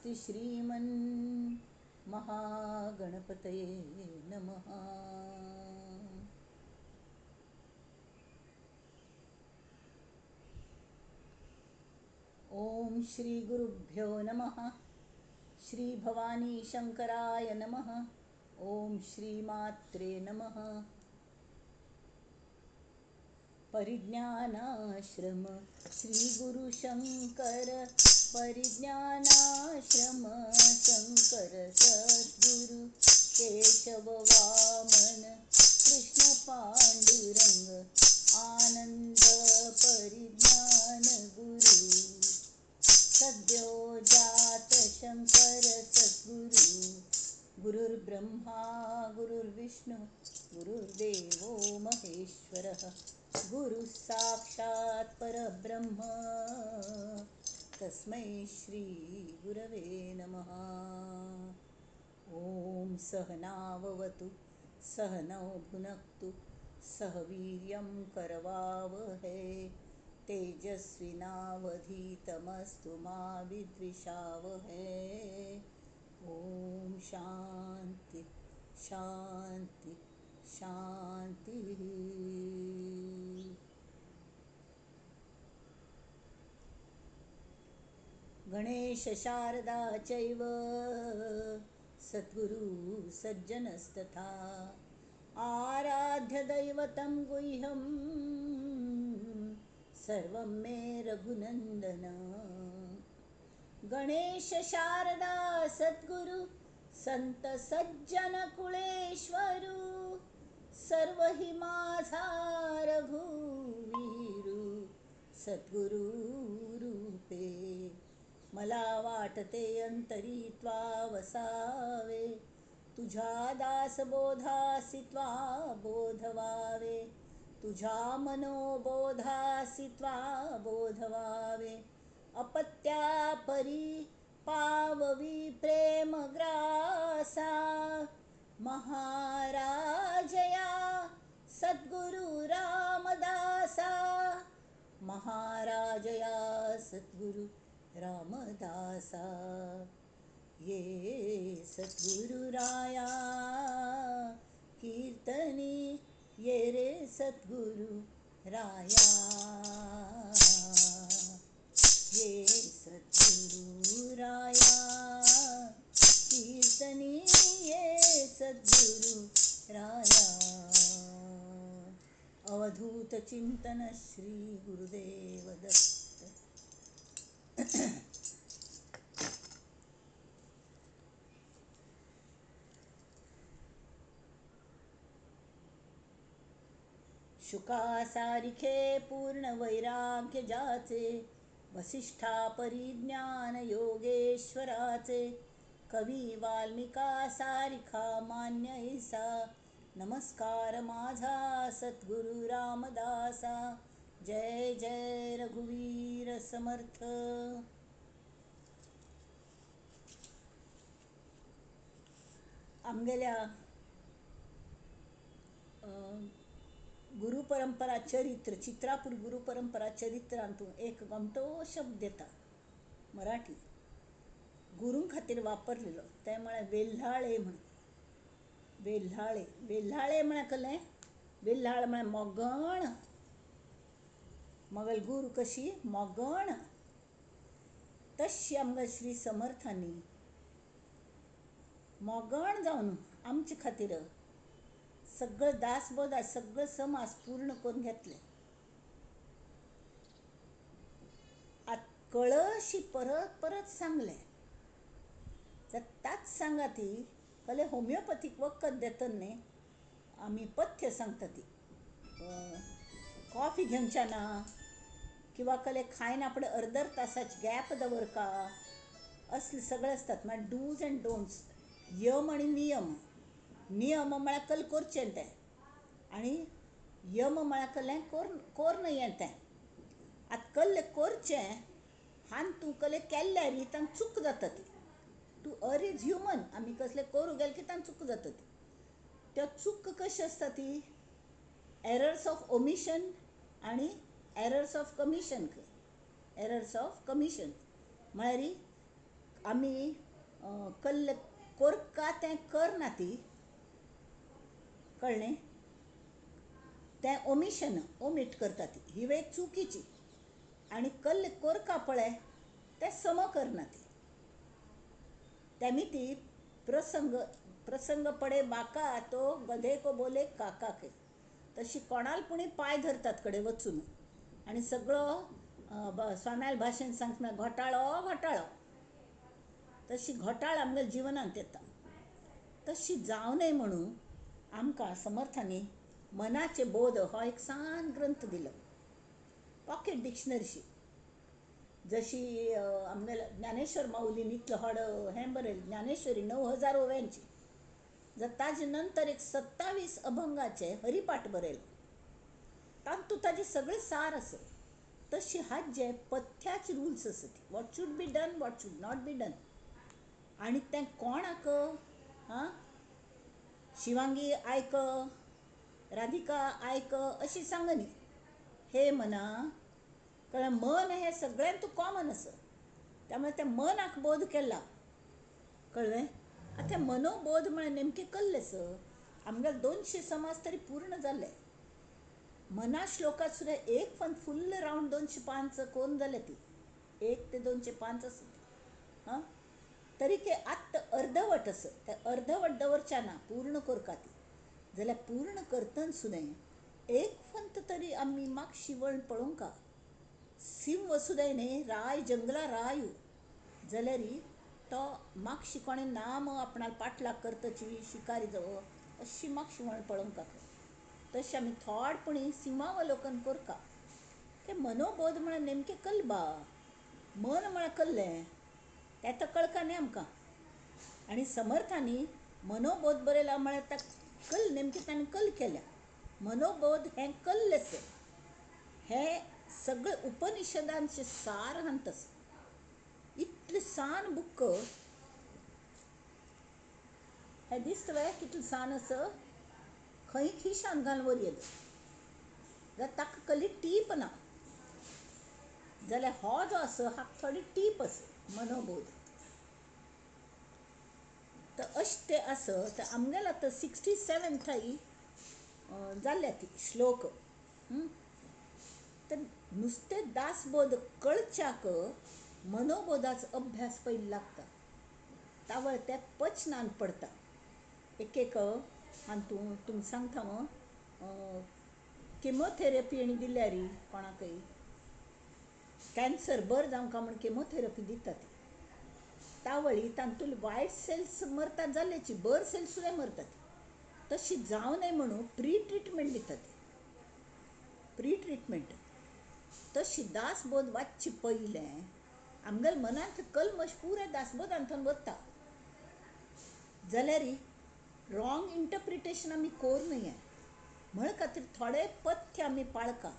स्वस्ति श्रीमन् महागणपतये नमः. ओम श्री गुरुभ्यो नमः. श्री भवानी शंकराय नमः. ओम श्री मात्रे नमः. परिज्ञानाश्रम श्री गुरु शंकर, परिज्ञानाश्रम शंकर सद्गुरु केशव वामन कृष्ण पांडुरंग आनंद परिज्ञान गुरु सद्यो जात शंकर सद्गुरु. गुरुर्ब्रह्मा गुरुर्विष्णु गुरुर्देवो महेश्वरः गुरु साक्षात् परब्रह्म तस्मै श्री गुरवे नमः. ओम सहनाववतु सहनौ भुनक्तु सह वीर्यं करवावहै तेजस्विनावधीतमस्तु मा विद्विषावहै. ओम शांती शांती शांती. गणेश शारदा चैव सद्गुरु सज्जनस्तथा आराध्य दैवतं गुह्यं सर्वं मे रघुनंदन. गणेश शारदा सद्गुरु संत सज्जन कुळेश्वरू सर्व हि माझा रघुवीरू सद्गुरु रूपे. मला वाटते अंतरी त्वा वसावे तुझ्या दासबोधासी त्वा बोधवावे तुझ्या मनोबोधासी त्वा बोधवावे. अपत्या परी पाववी प्रेमग्रासा महाराजया सद्गुरु रामदासा महाराजया सद्गुरु रामदासा. ये सद्गुरुराया कीर्तनी ये रे सद्गुरु राया ये सद्गुरुराया कीर्तनी ये सद्गुरु राया. अवधूत चिंतन श्री गुरुदेव दत्त. शुकासारिखे पूर्ण वैराग्य जाचे वसिष्ठा परिज्ञान योगेश्वराचे कवी वाल्मिका सारिखा मान्य ऐसा नमस्कार माझा सद्गुरु रामदासा. जय जय रघुवीर समर्थ. आमगेल्या गुरुपरंपरा चरित्र चित्रापूर गुरुपरंपरा चरित्रांतून एक गमतो शब्द येता मराठी गुरूं खातीर वापरलेलो ते म्हळ्यार वेल्हाळे म्हण. वेल्हाळे वेल्हाळे म्हळ्यार कसलें? वेल्हाळ म्हळ्यार मोगण. मगल गुरू कशी मोगण तशी आमकां श्री समर्थांनी मोगण जावन आमचे खातीर सगळो दासबोध सगळो समाज पूर्ण करून घेतले. आतां कळशी परत परत सांगलें ताच सांगा ती कले होमिओपॅथीक वखद देतात न्ही आमी पथ्य सांगता ती कॉफी घेवच्या ना किंवा कले खायना फुडें अर्द अर्द तासाची गॅप दवरका असले सगळे आसतात. म्हळ्यार डूज एंड डोंट्स, यम आनी नियम. नियम म्हळ्यार कल करचें तें आनी यम म्हळ्यार कलें कोर न्हय तें. आतां कल्लें करचें आनी तूं कलें केल्ल्या रितान चूक जाता ती. टू अर is human. आमी कसलें करूं गेले की तांकां चूक जाता ती. त्यो चूक कशी आसता ती एरर्स ऑफ ओमिशन आनी errors of commission. Errors of commission म्हळ्यार आमी कल्ल कोरका तें करना ती, कळ्ळें? तें ओमिशन, ओमीट करता ती, ही वेळ चुकीची. आनी कल्ल कोरका पळय तें सम करना ती. तेमी ती प्रसंग प्रसंग पडे बाका तो गधे को बोले काका के, तशी कोणाल पुणी पांय धरतात कडेन वचून आनी सगळो स्वाम्याल भाशेन सांगता घोटाळो घोटाळो, तशी घोटाळ आमगे जिवनांत येता. तशी जावं नये म्हणून आमकां समर्थांनी मनाचे बोध हो एक सान ग्रंथ दिलो, पॉकेट डिक्शनरीशी. जशी आमगेल्या ज्ञानेश्वर माऊलीन इतलो व्हड हें बरयलें, ज्ञानेश्वरी 9000 ओव्यांची, जर ताजे नंतर एक 27 अभंगाचे हरिपाठ बरयलो, तातूंत ताजे सगळे सार आसा. तशी हाजे पथ्याचे रुल्स आसा, what should be done, what should not be done. आनी तें कोणाक आं शिवांगी आयक, राधिका आयक अशी सांगनी. हे मना, कळ्ळें? मन हें सगळ्यांत कॉमन आसा, त्यामुळे त्या मनाक बोध केला, कळ्ळें? आतां मनोबोध म्हळ्यार नेमकें कल्लें आसा. आमगेले 200 समाज तरी पूर्ण जाले. मना श्लोकात सुद्दां एक पण फुल्ल रावंड 205 कोण जाले ती, 1 ते 205 आसा ती. हां, तरी ते आत्त अर्धवट आसा, ते अर्धवट दवरच्या ना, पूर्ण करका ती. जाल्यार पूर्ण करतना सुद्दां एक फंत तरी आमी मागशी वळण पळोवंका. सिंह सुद्दां न्ही राय जंगला रायू जाल्यार तो मागशी कोणें नाम आपणाक पाटलाग करतची शिकारी जवळ अशी मागशी वळण पळोवंका. तशें आमी थोडपणी सिंहावलोकन करका. ते मनोबोध म्हळ्यार नेमकें कल्बा, मन म्हळ्यार कल्लें तें तर कळका न्ही आमकां. आनी समर्थांनी मनोबोध बरयला म्हळ्यार ताका कल नेमकें ताणें कल केल्या. मनोबोध हें कल्ल आसा, हें सगळे उपनिषदांचे सार हांत आसा. इतलें सान बुक हें दिसता वे कितलें सान आसा, खंय खिशान घालून वर येयलें जाल्यार ताका कसली टीप ना. जाल्यार हो जो आसा हाका थोडी टीप आसा, मनोबोध. तर अशें तें आसा. तर आमगेलो आतां 67 थंय जाल्या ती श्लोक. तर नुस्तें दासबोध कळच्याक मनोबोधाचो अभ्यास पयलीं लागता, तावळ तें पचनान पडटा. एक एक हातूंत तुमकां सांगता हांव, किमोथेरपी आनी दिल्यार कोणाकय कॅन्सर बरें जावंका म्हूण किमोथेरपी दितात. तावळी तातूंत वायट सेल्स मरतात जाल्याची बरे सेल्स सुद्दां मरतात. तशी जावं नये म्हणून प्री ट्रिटमेंट दितात, प्री ट्रिटमेंट. तशी दासबोध वाचचे पयलें आमगेल्या मनांत कल्मश पुराय दासबोधांतल्यान वता जाल्यार रॉंग इंटरप्रिटेशन आमी करूं नये म्हण खातीर थोडे पथ्य आमी पाळका.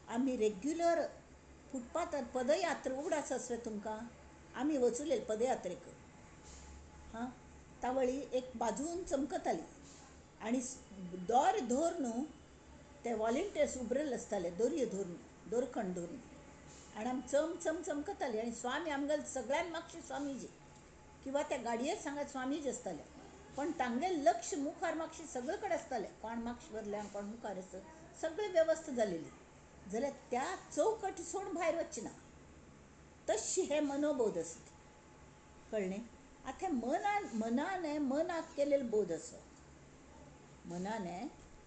आमी रेग्युलर फुटपाथार पदयात्रा उगडास आसले तुमकां, आमी वचुले पदयात्रेक. हां, तावळी एक बाजून चमकताली आनी दोर धर न्हू ते वॉलंटियर्स उबरेले आसताले, दोरयो धरून, दोरखंड धरून, आनी आमी चम चम चमकताली. आनी स्वामी आमगेले सगळ्यान मागशी स्वामीजी किंवा त्या गाडयेर सांगात स्वामीजी आसताले, पण तांगेलें लक्ष मुखार मागशी सगळे कडेन आसतालें. कोण मागशी वरल्या कोण मुखार आसा, सगळी वेवस्था जालेली. जाल्यार त्या चौकट सोडून भायर वचचें ना, तशी हे मनोबोध आसा, कळ्ळें? आतां मनान मनान मनाक केलेलो बोध आसा, मनान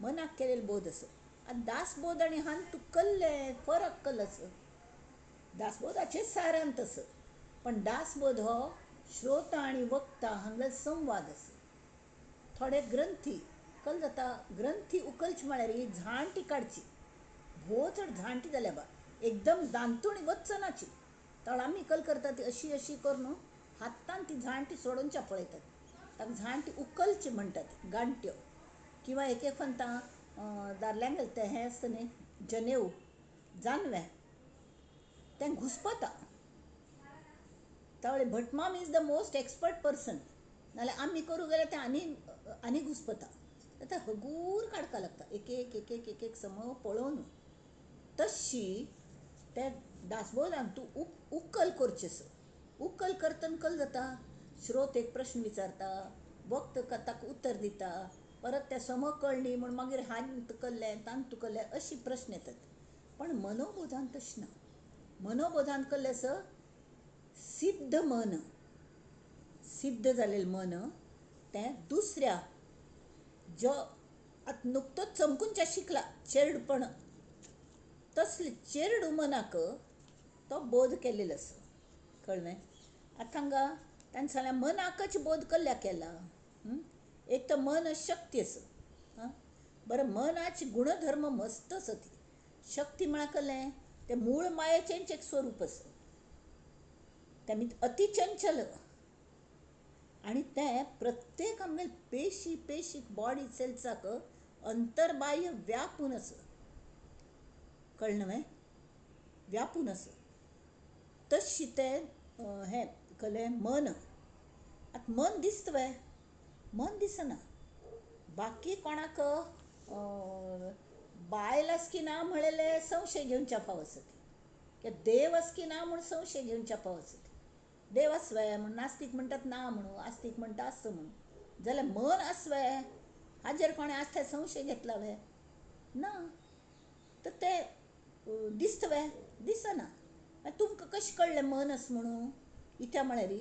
मनाक केलेलो बोध आसा. आतां दासबोध आनी हातूंत कल्लें फरक कल आसा. दासबोधाचें सारांत आसा, पण दासबोध हो श्रोता आनी वक्ता हांगा संवाद आसा. थोडे ग्रंथी कल जाता, ग्रंथी उकलची म्हळ्यार ही झांटी काडची, भोव चड झांटी जाल्या बा एकदम दांतुणी वचनाची. तर आमी कल करता ती अशी अशी करून हातान ती झांटी सोडोवच्या पळयतात, ताका झांटी उकलची म्हणटात, गांठ्यो. किंवा एक एक फंता दादल्यांक तें हें आसता न्ही जनेऊ जानवें, तें घुसपता. तावळी भटमाम is the most expert person, नाल्यार आमी करूं गेल्यार तें आनी आनी घुसपता. आतां हगूर काडपाक लागता, एक एक एक एक एक एक सम पळोवन. तशी ते दासबोधान तूं उकल करची आसा, उकल करतन कल जाता. श्रोत एक प्रश्न विचारता, वक्त ताका उत्तर दिता, परत त्या सम कळणी म्हूण मागीर हात कल्लें तांत कल्लें अशी प्रश्न येतात. पण मनोबोधान तशें ना. मनोबोधान कल्लें आसा सिद्ध मन, सिद्ध जालेलें मन तें दुसऱ्या जो आतां नुकतोच चमकूनच्या शिकला चेडपण तसलें चेरडू मनाक तो बोध केलेलो आसा. कळ्ळें? आतां हांगा ताणें सांगलें मनाकच बोध कल्ल्या केला. एक तर मन शक्ती आसा. आं बरें, मनाची गुणधर्म मस्त आसा. ती शक्ती म्हळ्यार कळ्ळें तें मूळ मायेचेंच एक स्वरूप आसा. तें अतिचंचल आनी तें प्रत्येक आमगेले पेशी पेशीक बॉडी सेल्साक अंतर्बाह्य व्यापून आसा. कळ्ळें न्हय? व्यापून आसा. तशी तें हें कळ्ळें मन. आतां मन दिसता वे? मन दिसना. बाकी कोणाक बायल आसा की ना म्हणलेलें संशय घेवच्या फाव आसा ती, किंवा देव आसा की ना म्हूण संशय घेवच्या फाव आसा ती. देव आसा वे म्हूण नास्तीक म्हणटात ना म्हणून, आस्तीक म्हणटा आसा म्हणून, जाल्यार मन आसा वे हाजेर कोणें आसता संशय घेतला वे? ना. तर तें दिसता वे? दिसना. तुमकां कशें कळ्ळें मन आसा म्हणून? इत्या म्हळ्यार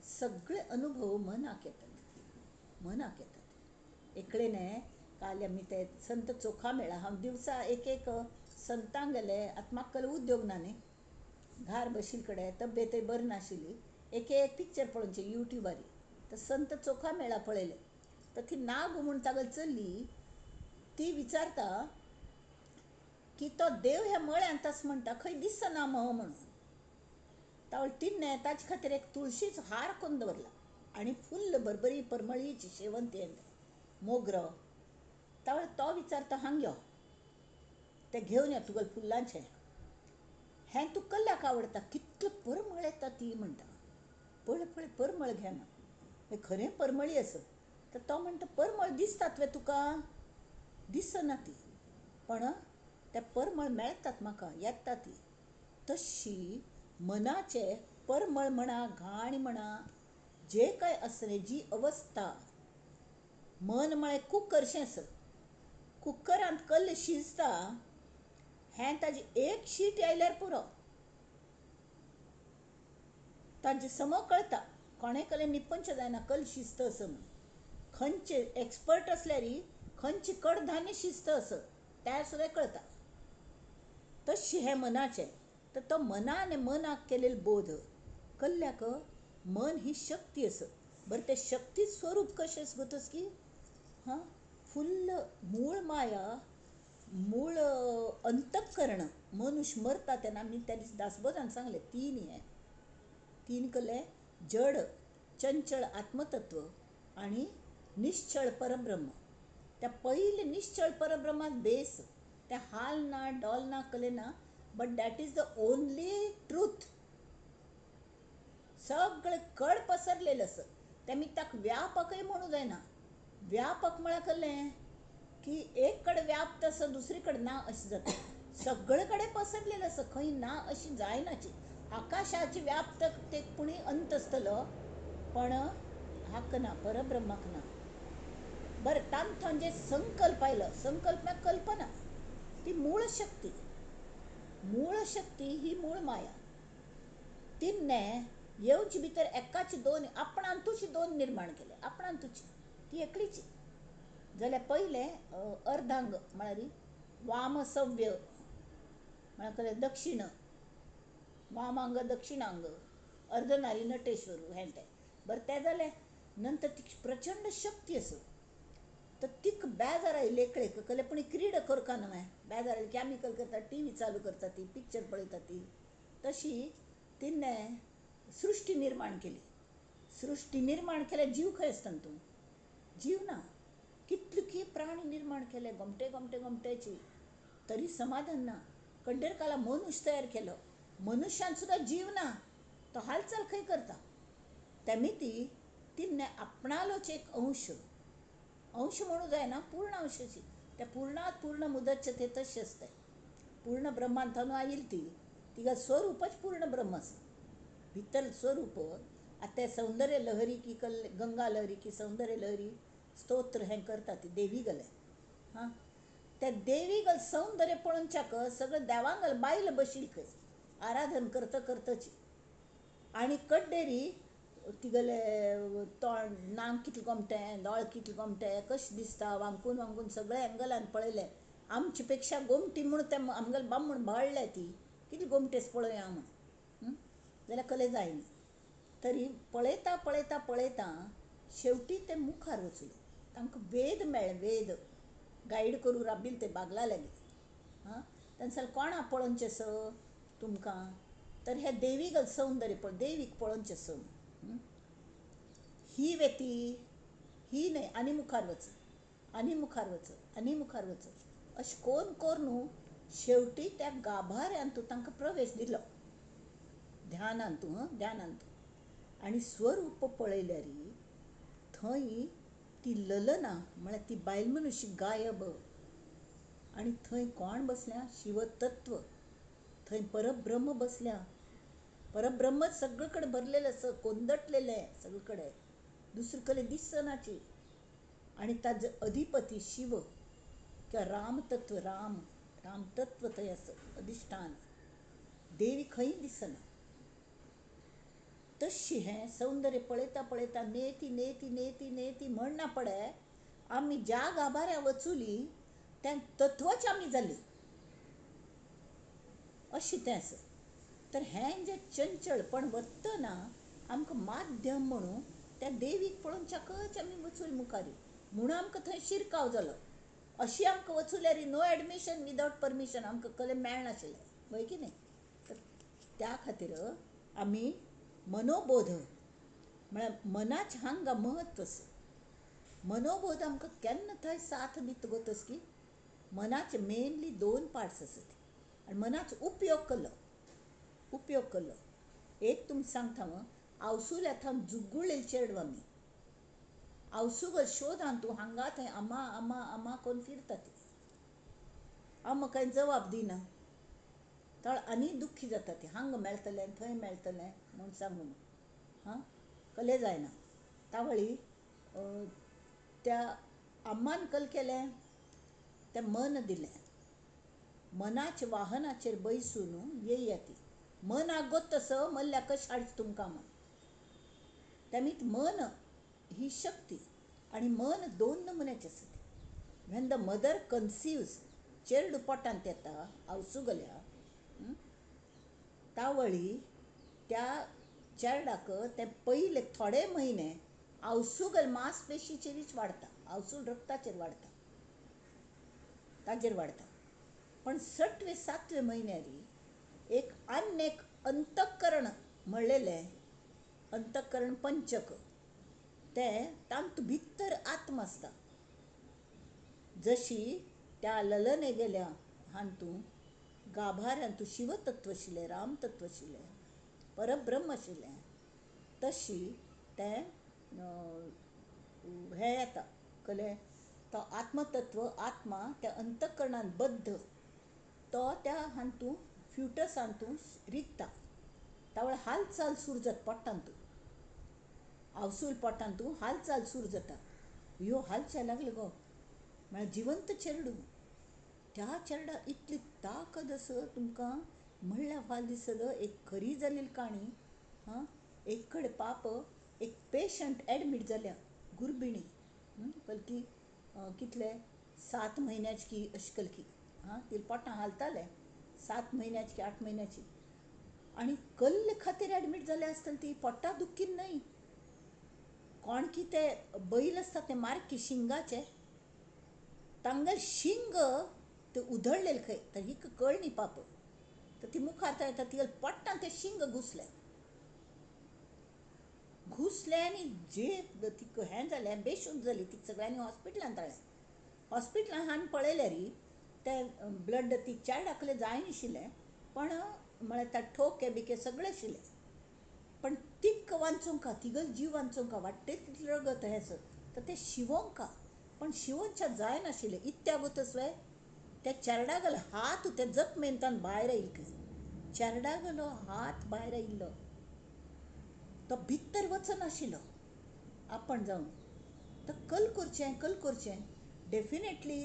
सगळे अनुभव मनाक येतात, मनाक येतात. एकले न्हय काल आमी ते संत चोखा मेळा हांव दिवसा एक एक संतांक गेले. आतां म्हाका उद्योग ना न्ही, घार बशिल्ले कडेन तब्येतय बरी नाशिल्ली, एक एक पिक्चर पळोवचें युट्यूबार. तर संत चोखा मेळा पळयलें तर ती नाग म्हूण तागेली चली ती विचारता की तो देव ह्या मळ्यांत आसा म्हणटा, खंय दिसना मह म्हणून. तावळ तिणें ताचे खातीर एक तुळशीचो हार करून दवरला आनी फुल्ल बरबरी परमळीची शेवंती मोगरो. तावळ तो विचारता हांग यो, तें घेवन यो तुगेलें फुल्लांचें, हें तुका कल्ल्याक आवडटा, कितलें परमळ येता ती म्हणटा, पळय पळय परमळ घे म्हण. खरें परमळी आसा. तर तो म्हणटा परमळ दिसतात वे तुका? दिसना ती, पण ते परमळ मेळटात म्हाका, येता ती. तशी मनाचे परमळ म्हणा, घाण म्हणा, जे काय आसा न्ही, जी अवस्था मन म्हळ्यार कुकरशें आसा. कुकरांत कल्ल शिजता हें ताजी एक शीट आयल्यार पुरो, तांचे सम कळटा. कोणें कल्लें निपंच जायना कल शिजता असो म्हूण. खंयचे एक्सपर्ट आसल्यार खंयचे कडधान्य शिजता असो त्या सुद्दां कळटा. तशें हें मनाचें. तर तो मनान मनाक केलेलो बोध कल्ल्याक मन ही शक्ती आसा. बरें, तें शक्ती स्वरूप कशें आसा गो की हां फुल्ल मूळ माया, मूळ अंतःकरण. मनुष्य मरता तेन्ना आमी त्या दीस दासबोधान सांगलें तीन हें तीन कल्ले जड चंचळ आत्मतत्व आनी निश्चळ परब्रह्म. त्या पयलें निश्चळ परब्रह्माक बेस, त्या हाल ना डॉल ना कले ना, but that is the only truth. सगळें कड पसरलेलें आसा. तें आमी ताका व्यापकय म्हणूं जायना. व्यापक म्हळ्यार कळ्ळें की एक कडेन व्याप्त आसा दुसरी कडेन ना अशें जाता. सगळे कडेन पसरलेलें आसा, खंय ना अशी जायनाची. आकाशाची व्याप्त ते पुणी अंत आसतलो, पण हाका ना, परब्रह्माक ना. बरें, तांतून जे संकल्प आयलो, संकल्प म्हळ्यार कल्पना, ती मूळ शक्ती. मूळ शक्ती ही मूळ माया. तिणें येवचे भितर एकाच दोन आपणांतूच दोन निर्माण केले, आपणांतूच, ती एकलीच. जाल्यार पयलें अर्धांग म्हळ्यार वामसव्य म्हळ्यार कळ्ळें दक्षिण, वामांग दक्षिणांग, अर्धनारी नटेश्वर हें तें. बरें, तें जालें. नंतर ती प्रचंड शक्ती आसा. तर तिका बेजार आयली एकलेक, कळ्ळें पूण क्रीडा करका न्हय, बेजार आयली कॅमिकल करता, टी व्ही चालू करता, ती पिक्चर पळयता ती. तशी तिणें सृश्टी निर्माण केली. सृश्टी निर्माण केल्यार जीव खंय आसता तूं? जीव ना. कितले की प्राणी निर्माण केले गोमटे गोमटे गोमट्याची, तरी समाधान ना. कंडेरकाला मनुष्य तयार केलो, मनुष्यान सुद्दां जीव ना, तो हालचाल खंय करता? तेमी तिणें आपणालोच एक अंश, अंश म्हणूं जायना, पूर्ण अंशाची, त्या पूर्णात पूर्ण मुदच्य ते तशें आसता. पूर्ण ब्रह्मांतल्यान आयिल्ली ती, तिका स्वरूपच पूर्ण ब्रह्म आसा. भितर स्वरूप आतां तें सौंदर्य लहरी की कल गंगा लहरी की सौंदर्य लहरी स्तोत्र हें करता ती देवी गले हां त्या देवी गल सौंदर्य पळोवच्याक सगळें देवांगल बायल बशील खंय आराधन करता करताची आनी कड्डेरी तिगेले तोंड नाक कितलें गोमटें, दोळे कितले गोमटे, कशें दिसता वांकून वांकून सगळे एंगलान पळयलें. आमचे पेक्षा गोमटी म्हूण ते आमगेले बामण भाळ्ळे ती कितली गोमटेस पळोवया म्हूण जाल्यार कले जायना. तरी पळयता पळयता पळयता शेवटी ते मुखार वचले. तांकां वेद मेळ्ळे, वेद गायड करूं राबिल ते बागला लागीं. हां तेन्ना सांगलें कोणा पळोवचें स तुमकां तर हे देवीक सौंदर्य पळय, देवीक पळोवचें स. ही व्यती ही न्हय, आनी मुखार वच, आनी मुखार वच, आनी मुखार वच, अशें कोन्न कोरून शेवटी त्या गाभाऱ्यांत तांकां प्रवेश दिलो. ध्यानांतू, ध्यानांतू. आनी स्वरूप पळयल्यार थंय ती ललना म्हळ्यार ती बायल मनुष्य गायब. आनी थंय कोण बसल्या? शिवतत्व. थंय परब्रह्म बसल्या. परब्रह्म सगळे कडेन भरलेलें आसा, कोंदटलेलें सगळे कडेन, दुसरे कडेन दिसनाची. आनी ताजो अधिपती शिव किंवा रामतत्व, राम रामतत्व थंय आसा अधिश्ठान. देवी खंय दिसना. तशी हें सौंदर्य पळयता पळयता नेती नेती नेती नेती म्हणना पडे आमी ज्या गाभाऱ्या वचुली त्या तत्वच आमी जाली अशें तें आसा. तर हें जें चंचळपण वतना आमकां माध्यम म्हणून त्या देवीक पळोवच्याकच आमी वचून मुखार म्हणून आमकां थंय शिरकाव जालो. अशी आमकां वचुल्यार नो एडमिशन विदावट परमिशन आमकां कले मेळनाशिल्लें, वय की न्हय? तर त्या खातीर आमी मनोबोध म्हळ्यार मनाचें हांगा म्हत्व आसा. मनोबोध आमकां केन्ना थंय साथ दिता गो तसली. मनाचे मेनली दोन पार्ट्स आसात आनी मनाचो उपयोग केलो, उपयोग केलो. एक तुमकां सांगता हांव, आवसुल्या थावन जुगुळेल चेडवां आमी आवसुगल शोधान तूं हांगा थंय आमा आमा आमा कोन्न फिरता ती. आमा कांय जबाब दिना, तळ आनी दुख्खी जाता ती, हांगा मेळटलें थंय मेळटलें म्हूण सांगून. हां कले जायना. तावळी त्या अम्मान कल केलें, तें मन दिलें. मनाच्या वाहनाचेर बैसून येया ती. मन आगोत तसो मल्ल्या कशें हाडचें तुमकां म्हूण. तेमीत मन ही शक्ती. आनी मन दोन नमुन्याचें आसा. When the mother कन्सिव्ज, चेरडू पोटांत येता आवसुगल्या तावळी त्या चेरडाक ते पयले थोडे म्हयने आवसुगल मांसपेशीचेरूच वाडटा, आवसूल रक्ताचेर वाडटा, ताजेर वाडटा. पण सटवे सातवे म्हयन्यारी एक आन्य एक अंतःकरण म्हणलेलें अंतःकरण पंचक, तें तांतू भितर आत्मा आसता. जशी त्या ललने गेल्या हांतू गाभाऱ्यांतू शिवतत्व आशिल्लें, रामतत्व आशिल्लें, परब्रह्म आशिल्लें, तशी तें हें येता कलें तो आत्मतत्व, आत्मा त्या अंतःकरणान बद्ध तो त्या हांतू फ्युटसांतू रिगता. तावळ हालचाल सुरू जाता पोटांतू, आवसूल पोटांतू हालचाल सुरू जाता. ह्यो हालचाल लागल्यो गो म्हळ्यार जिवंत चेरडू. त्या चेरडा इतली ताकद आसा तुमकां म्हणल्यार फाल दिसत एक खरी जाल्ली काणी. हां एक कडेन पाप एक पेशंट एडमीट जाल्या, गुरबिणी, कलकी कितले 7 म्हयन्याची की अशी कलकी. हां ती पोटां हालतालें 7 म्हयन्याची की 8 म्हयन्याची. आनी कल्ले खातीर एडमीट जाल्या आसतली ती, पोटा दुखीन न्हय. कोण की ते बैल आसता ते मारकी शिंगाचे, तांगेले शिंग ते उधळलेले खंय, तर हिका कळ्ळी पाप. तर ती मुखार येता, तिगेले पोटान ते शिंग घुसलें, घुसलें आनी जे तिका हें जालें, बेशुद्ध जाली. तिका सगळ्यांनी हॉस्पिटलांत धाडलें. हॉस्पिटलांत हाडून पळयल्यार तें ब्लड ती चेरडाकले जायनाशिल्लें, पण म्हळ्यार त्या ठोके बिके सगळे आशिल्ले. पण तिका वांचोंका, तिगेलो जीव वांचोंका, वाडटे तितलें रगत हें आसा तर तें शिवोंका, पण शिवोंच्या जायनाशिल्लें. इत्या गो तसलें त्या चेरडागेलो हात त्या जखमेंतान भायर आयिल्लो खंय, चेरडागेलो हात भायर आयिल्लो. तो भितर वचनाशिल्लो आपण जावन. तर कल करचें कल करचें डेफिनेटली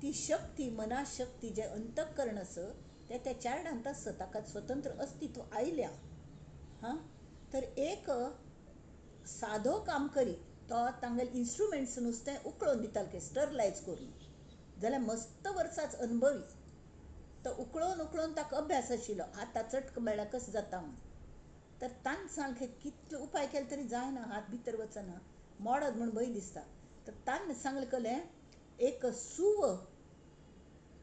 ती शक्ती मनाशक्ती जें अंतःकरण आसा तें त्या चेरडांत आसा, ताका स्वतंत्र अस्तित्व आयल्या. हां, तर एक सादो काम करी तो तांगेले इन्स्ट्रुमेंट्स नुस्तें उकळोवन दिताले स्टरलायज करून, जाल्यार मस्त वर्साच अनुभवी. तो उकळोवन उकळोवन ताका अभ्यास आशिल्लो, आतां चटक मेळ्ळ्यार कशें जाता म्हूण. तर तांकां सांगलें कितले उपाय केले तरी जायना, हात भितर वचना, मोडत म्हूण भंय दिसता. तर तांकां सांगलें कलें एक सूव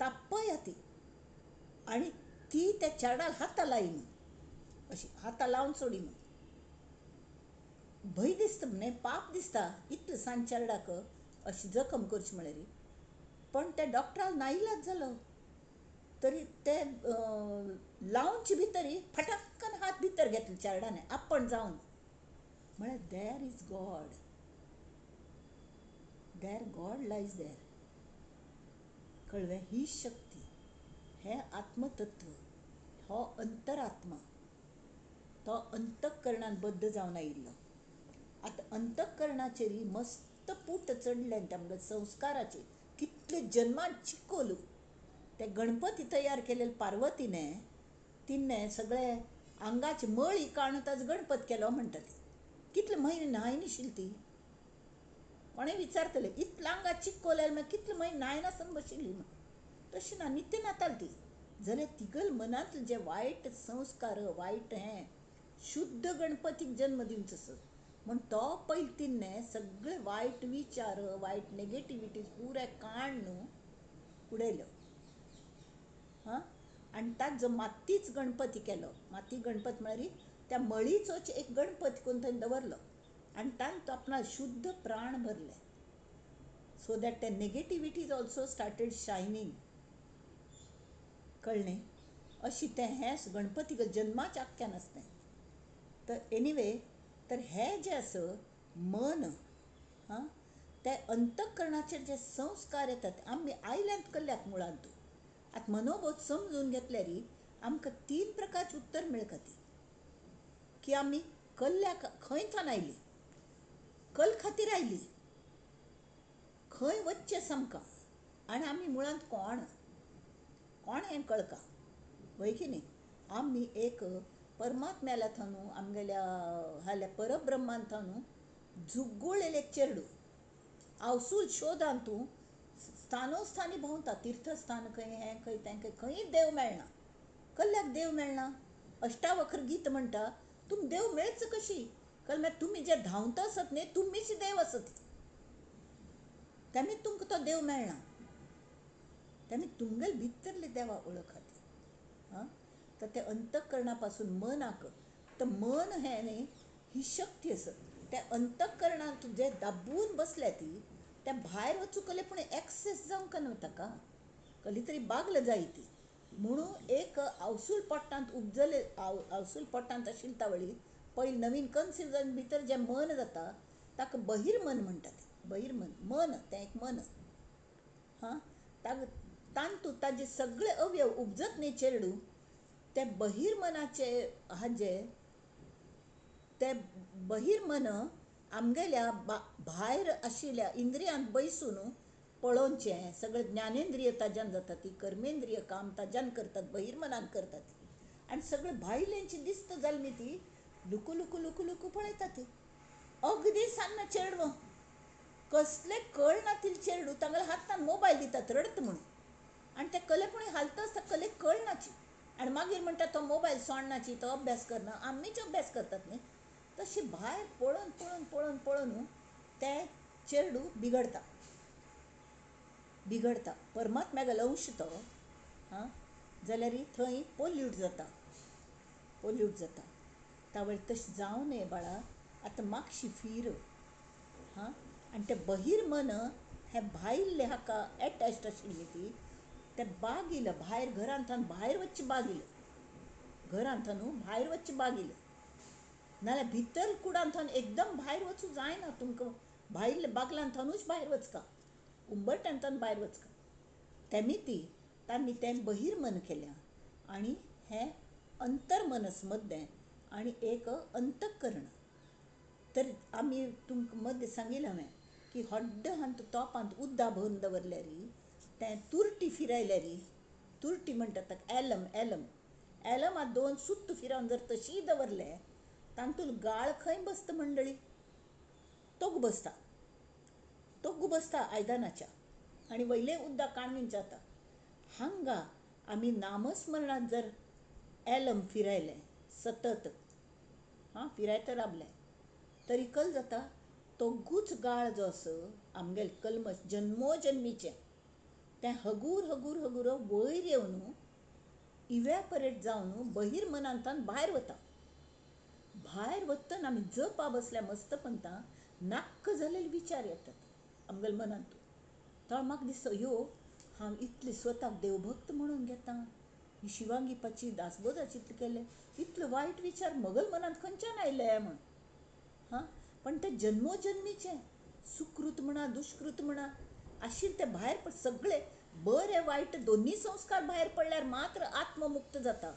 तापया ती आनी ती त्या चेरडाक हाता लाय म्हूण, अशी हाता लावन सोडी म्हूण. भंय दिसता न्ही, पाप दिसता इतलें सान चेरडाक अशी जखम करची म्हळ्यार. पण त्या डॉक्टराक नाइलाज जालो, तरी ते लावचे भितरी फटक्कन हात भितर घेतले चेरडाने आपण जावन. म्हळ्यार there is God, there God lies there. कळ्ळें? ही शक्ती, हें आत्मतत्व, हो अंतरात्मा, तो अंतःकरणान बद्द जावन आयिल्लो. आतां अंतःकरणाचेर मस्त पूट चडलें त्या संस्काराचेर, कितले जन्मान चिकोल ते गणपती तयार केलेले पार्वतीने, तिने सगळे आंगाची मळी काडून ताजो गणपत केलो म्हणटा ती. कितले म्हयने न्हाय नाशिल्ली ती, कोणें विचारतलें इतले आंगा चिकोल मागीर कितले म्हयने न्हाय नासतना बशिल्ली म्हूण. तशें ना, नित्य न्हाताली ती. जाल्यार तिगल मनांतले जे वायट संस्कार, वायट हें शुद्ध गणपतीक जन्म दिवचो आसा म्हूण तो पयलीं तिणें सगळे वायट विचार, वायट नेगेटिविटीज पुराय काडून न्हू उडयल्यो. हां, आनी ताजो मातीच गणपती केलो. माती गणपती म्हळ्यार त्या मळीचोच एक गणपती करून थंय दवरलो आनी तांकां तो आपणा शुद्ध प्राण भरले. सो that ते negativities also started shining. कळ्ळें? अशी तें हें गणपतीक जन्माचें आख्यान आसा तें. तर एनिवे, तर हें जें आसा मन, हां, ते अंतःकरणाचेर जे संस्कार येतात आमी आयल्यात कल्ल्याक मुळांत. आतां मनोबोध समजून घेतल्यार आमकां तीन प्रकारचे उत्तर मेळटा ती, की आमी कल्ल्याक खंय थावन आयली, कल खातीर आयली, खंय वचचें आमकां, आनी आमी मुळांत कोण कोण हें कळका वय की न्ही. आमी एक परमात्म्याल्या थावन, आमगेल्या हाल्या परब्रह्मान थावन जुगुळलेलें एक चेरडूं आवसूल शोधान तूं स्थानोस्थानी भोंवता, तीर्थस्थान खंय, हें खंय, तें खंय, खंय देव मेळना, कल्ल्याक देव मेळना. अष्टावक्र गीत म्हणटा तुम देव मेळच कशी, कल मागीर तुमी जे धांवता आसत न्ही तुमीच देव आसत, तेमी तुमकां तो देव मेळना, तेमी तुमगेले भितरले देवा ओळखात. हां, तर ते अंतःकरणा पासून मनाक, तर मन हें न्ही ही शक्ती आसा, त्या अंतःकरणांत जे दाबून बसल्या ती त्या भायर वचूंक कले पूण एक्सेस जावंक ना ताका, कसली तरी बागल जाय ती म्हणून एक आवसूल पोटांत उपजले, आवसूल पोटांत आशिल्ली तावळी पयलीं नवीन कन्सीव जावन भितर जें मन जाता ताका बहिर्मन म्हणटात. बहिर्मन, मन तें एक मन. हां, ताका तांतू ताजे सगळे अवयव उपजत न्ही चेरडूं, ते बहिर्मनाचे हाजे ते बहिर्मन आमगेल्या भायर आशिल्ल्या इंद्रियांत बैसून पळोवचें, सगळें ज्ञानेंद्रिय ताज्यान जाता ती, कर्मेंद्रिय काम ताज्यान करतात, बहिर्मनान करतात. आनी सगळें भायल्यांची दिसता जाली न्ही ती लुकू लुकू लुकू लुकू पळयता ती. अगदी सान्न चेडवां कसलें कळना ती चेडूं, तांगेल्या हातान मोबायल दितात रडत म्हणून, आनी ते कले पूण हालता आसता कले कळनाची, आनी मागीर म्हणटा तो मोबायल सोडनाची, तो अभ्यास करना, आमीच अभ्यास करतात न्ही. तशी भायर पळोवन पळोवन पळोवन पळोवन ते चेडूं बिगडता बिगडता. परमात्म्यागेलो अंश तो, हां, जाल्यार थंय पोल्यूट जाता, पोल्यूट जाता. तावळ तशें जावं नये बाळा, आतां मातशी फिर. हां, आनी तें बहिर्मन हें भायल्लें हाका एटॅच्ड आशिल्ली ती, तें बागील भायर घरांत भायर वचचें बागील, घरांत न्हू भायर वचचें बागील, नाजाल्यार भितर कुडांत एकदम भायर वचूं जायना तुमकां, भायले बागलांतूच भायर वचका, उंबरट्यांतल्यान भायर वचका. तेमी ती तांणी तें बहिर्मन केलें आनी हें अंतर्मनस मद्दें आनी एक अंतःकरण. तर आमी तुमकां मदीं सांगिल्लें हांवें की हड्ड हांत तोपांत उदक भरून दवरल्यार तें तुरटी फिरयल्यार तुरटी म्हणटा ताका एलम एलम एलमाक दोन सुत्त फिरोवन जर तशी दवरलें तातूंत गाळ खंय बसता मंडळी? तोग बसता, तोग बसता आयदनाच्या आनी वयलें उदक काडून जाता. हांगा आमी नामस्मरणांत जर एलम फिरायलें सतत, हां फिरायत रावलें तरी कल जाता तोगूच गाळ जो आसा आमगेले कल्मश जन्मोजन्मीचें तें हगूर हगूर हगूर वयर येवन इव्यापरेट जावन बहिर्मनांतल्यान भायर वता. भायर वतना आमी जपा बसल्या मस्तपंता नाक्क जाल्ले विचार येतात आमगेल्या मनांत. तो म्हाका दिसता ह्यो हांव इतलें स्वताक देवभक्त म्हणून घेता, शिवांगीपाची दासबोधाची इतलें केलें, इतले वायट विचार मगल मनांत खंयच्यान आयले म्हूण. हां, पण ते जन्मोजन्मीचे सुकृत म्हणा दुष्कृत म्हणा आशिल्ले ते भायर सगळे बरे वायट दोन्ही संस्कार भायर पडल्यार मात्र आत्ममुक्त जाता.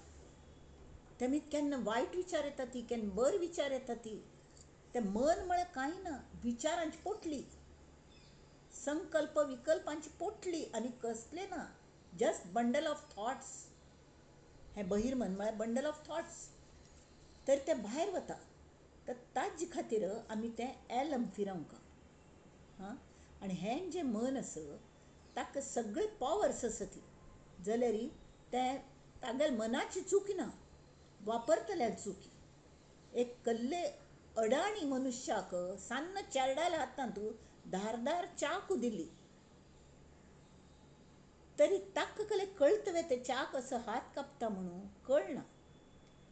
तेमी केन्ना वायट विचार येता ती, केन्ना बरे विचार येता ती, ते मन म्हळ्यार कांय ना, विचारांची पोटली, संकल्प विकल्पांची पोटली आनी कसलें ना, जस्ट बंडल ऑफ थॉट्स. हें बहिर्मन म्हळ्यार बंडल ऑफ थॉट्स. तर ते भायर वता. तर ताजे खातीर आमी तें एलम फिरोवंक. हां, आनी हें जें मन आसा ताका सगळे पॉवर्स आसा ती, जाल्यार तें तागेल्या मनाची चुकी ना, वापरतल्याक चुकी. एक कल्ले अडाणी मनुष्याक सान्न चेरडाल्या हातांत धारदार चाकू दिली तरी ताका कले कळतवे ते चाक असो हात कापता म्हणून कळना.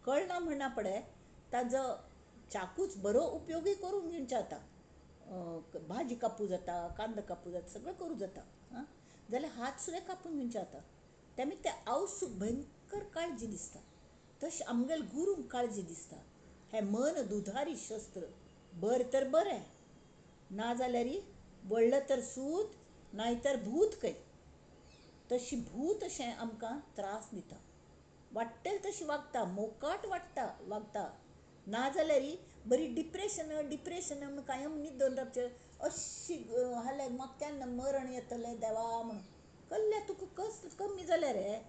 कळना म्हणना पडे ताजो चाकूच बरो उपयोगी करून घेवचो जाता, भाजी कापू जाता, कांदो कापू जाता, सगळें करूं जाता. आं, जाल्यार हात सुद्दां कापून घेवचे जाता. तेमी त्या आवसूक भयंकर काळजी दिसता, तशें आमगेल्या गुरूंक काळजी दिसता. हें मन दुधारी शस्त्र, बरें तर बरें, ना जाल्यार व्हडलें तर सूत, नाय तर भूत खंय. तशी भूत अशें आमकां त्रास दिता, वाडटेल तशी वागता, मोकाट वाडटा वागता, ना जाल्यार बरी डिप्रेशन डिप्रेशन म्हूण कायम न्हिदोन रावचें, अशी हाल्यार म्हाका केन्ना मरण येतलें देवा म्हणून. कल्ल्या तुका कस कमी जाल्या रे,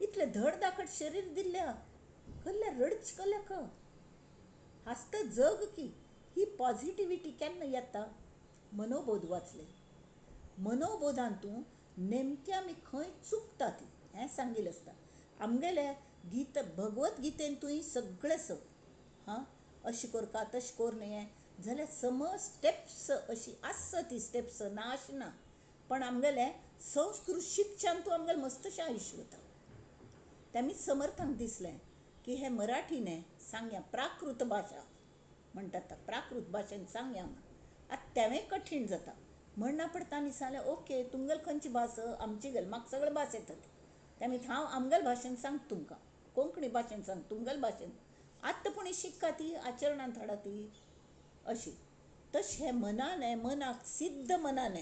इतलें धड धाकट शरीर दिल्ल्या, कल्ल्या रडच कल्ल्या क हांसता जग की. ही पॉझिटिविटी केन्ना येता? मनोबोध वाचले, मनोबोधान तूं नेमकें आमी खंय चुकता ती हें सांगिल्लें आसता. आमगेले गीता भगवत गीतेन तुवें सगळें स हां अशें करका तशें कर न्हय जाल्यार समज स्टेप्स अशी आसता ती स्टेप्स ना अशें ना, पण आमगेलें संस्कृत शिकच्यान तूं आमगेलें मस्तशें आयुश्य वता. तेमीच समर्थांक दिसलें की हें मराठीने सांगया, प्राकृत भाशा म्हणटात, प्राकृत भाशेन सांगया म्हण. आतां तेंवूय कठीण जाता म्हणना पडटा. तांणी सांगलें ओके तुमगेली खंयची भास, आमची गेली, म्हाका सगळे भास येतात, तेमी हांव आमगेले भाशेन सांगता तुमकां, कोंकणी भाशेन सांग, तुमगेले भाशेन. आतां पूण शिक्का ती आचरणांत हाडा ती अशी. तशें मनाने मनाक सिद्ध मनाने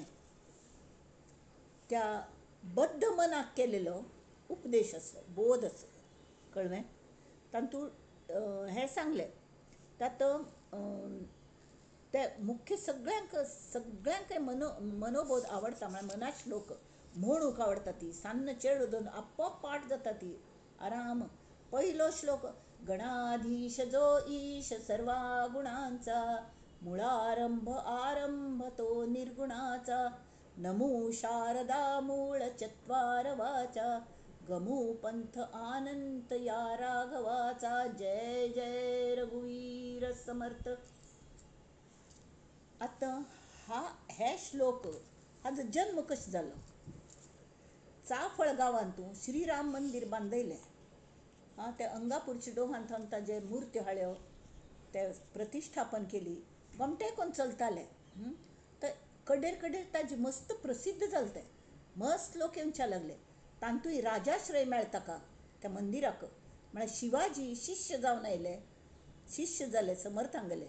त्या बद्ध मनाक केलेलो उपदेश आसलो, बोध आसलो, कळ्ळें? तातूंत हें सांगलें, तातूंत ते मुख्य सगळ्यांक सगळ्यांक मनोबोध आवडटा, म्हळ्यार मना श्लोक म्हणूंक आवडटा ती, सान्न चेडो दोन आपोआप पाठ जाता ती आराम. पहिलो श्लोक गणाधीश जो ईश सर्वा गुणांचा, मुळारंभ आरंभ तो निर्गुणाचा, नमो शारदा मूळ चत्वार वाचा, गमू पंथ आनंद या राघवाचा, जय जय रघुवीर समर्थ. आतां हा हे श्लोक हाजो जन्म कशें जालो? चाफळ गांवांतू श्रीराम मंदीर बांदयलें. आं, ते अंगापूरच्या डोहान थंय ताजे मुर्ती हाडल्यो, ते प्रतिश्ठापन केली, गोमटें कोण चलतालें. तर कडेर कडेर ताजी मस्त प्रसिद्ध जालें तें, मस्त लोक येवच्या लागले. तांतूय राजाश्रय मेळटा ताका त्या मंदिराक, म्हळ्यार शिवाजी शिष्य जावन आयले, शिष्य जाले समर्थांगेले.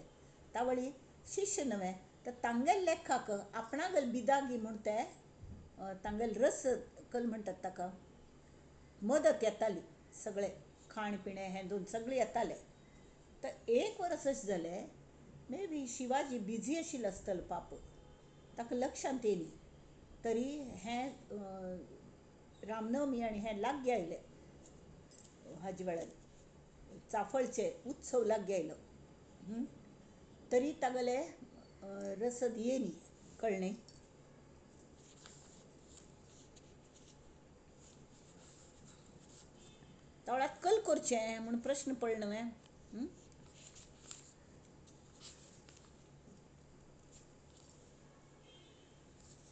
तावळी शिष्य न्हय तर तांगेले लेखाक आपणागेले बिदागी म्हूण ते तांगेले रस कल म्हणटात ताका, मदत येताली, सगळें खाण पिणें हें दोन सगळें येतालें. तर एक वर्स अशें जालें, मे बी शिवाजी बिजी आशिल्लो आसतलो पाप, ताका लक्षांत येयली. तरी हें रामनवमी आनी हें लागीं आयलें, हाजे वेळार चाफळचे उत्सव लागीं आयलो, तरी तागेले रसद येयली, कळ्ळें. तवळाक कल करचें म्हूण प्रश्न पडलो न्हय.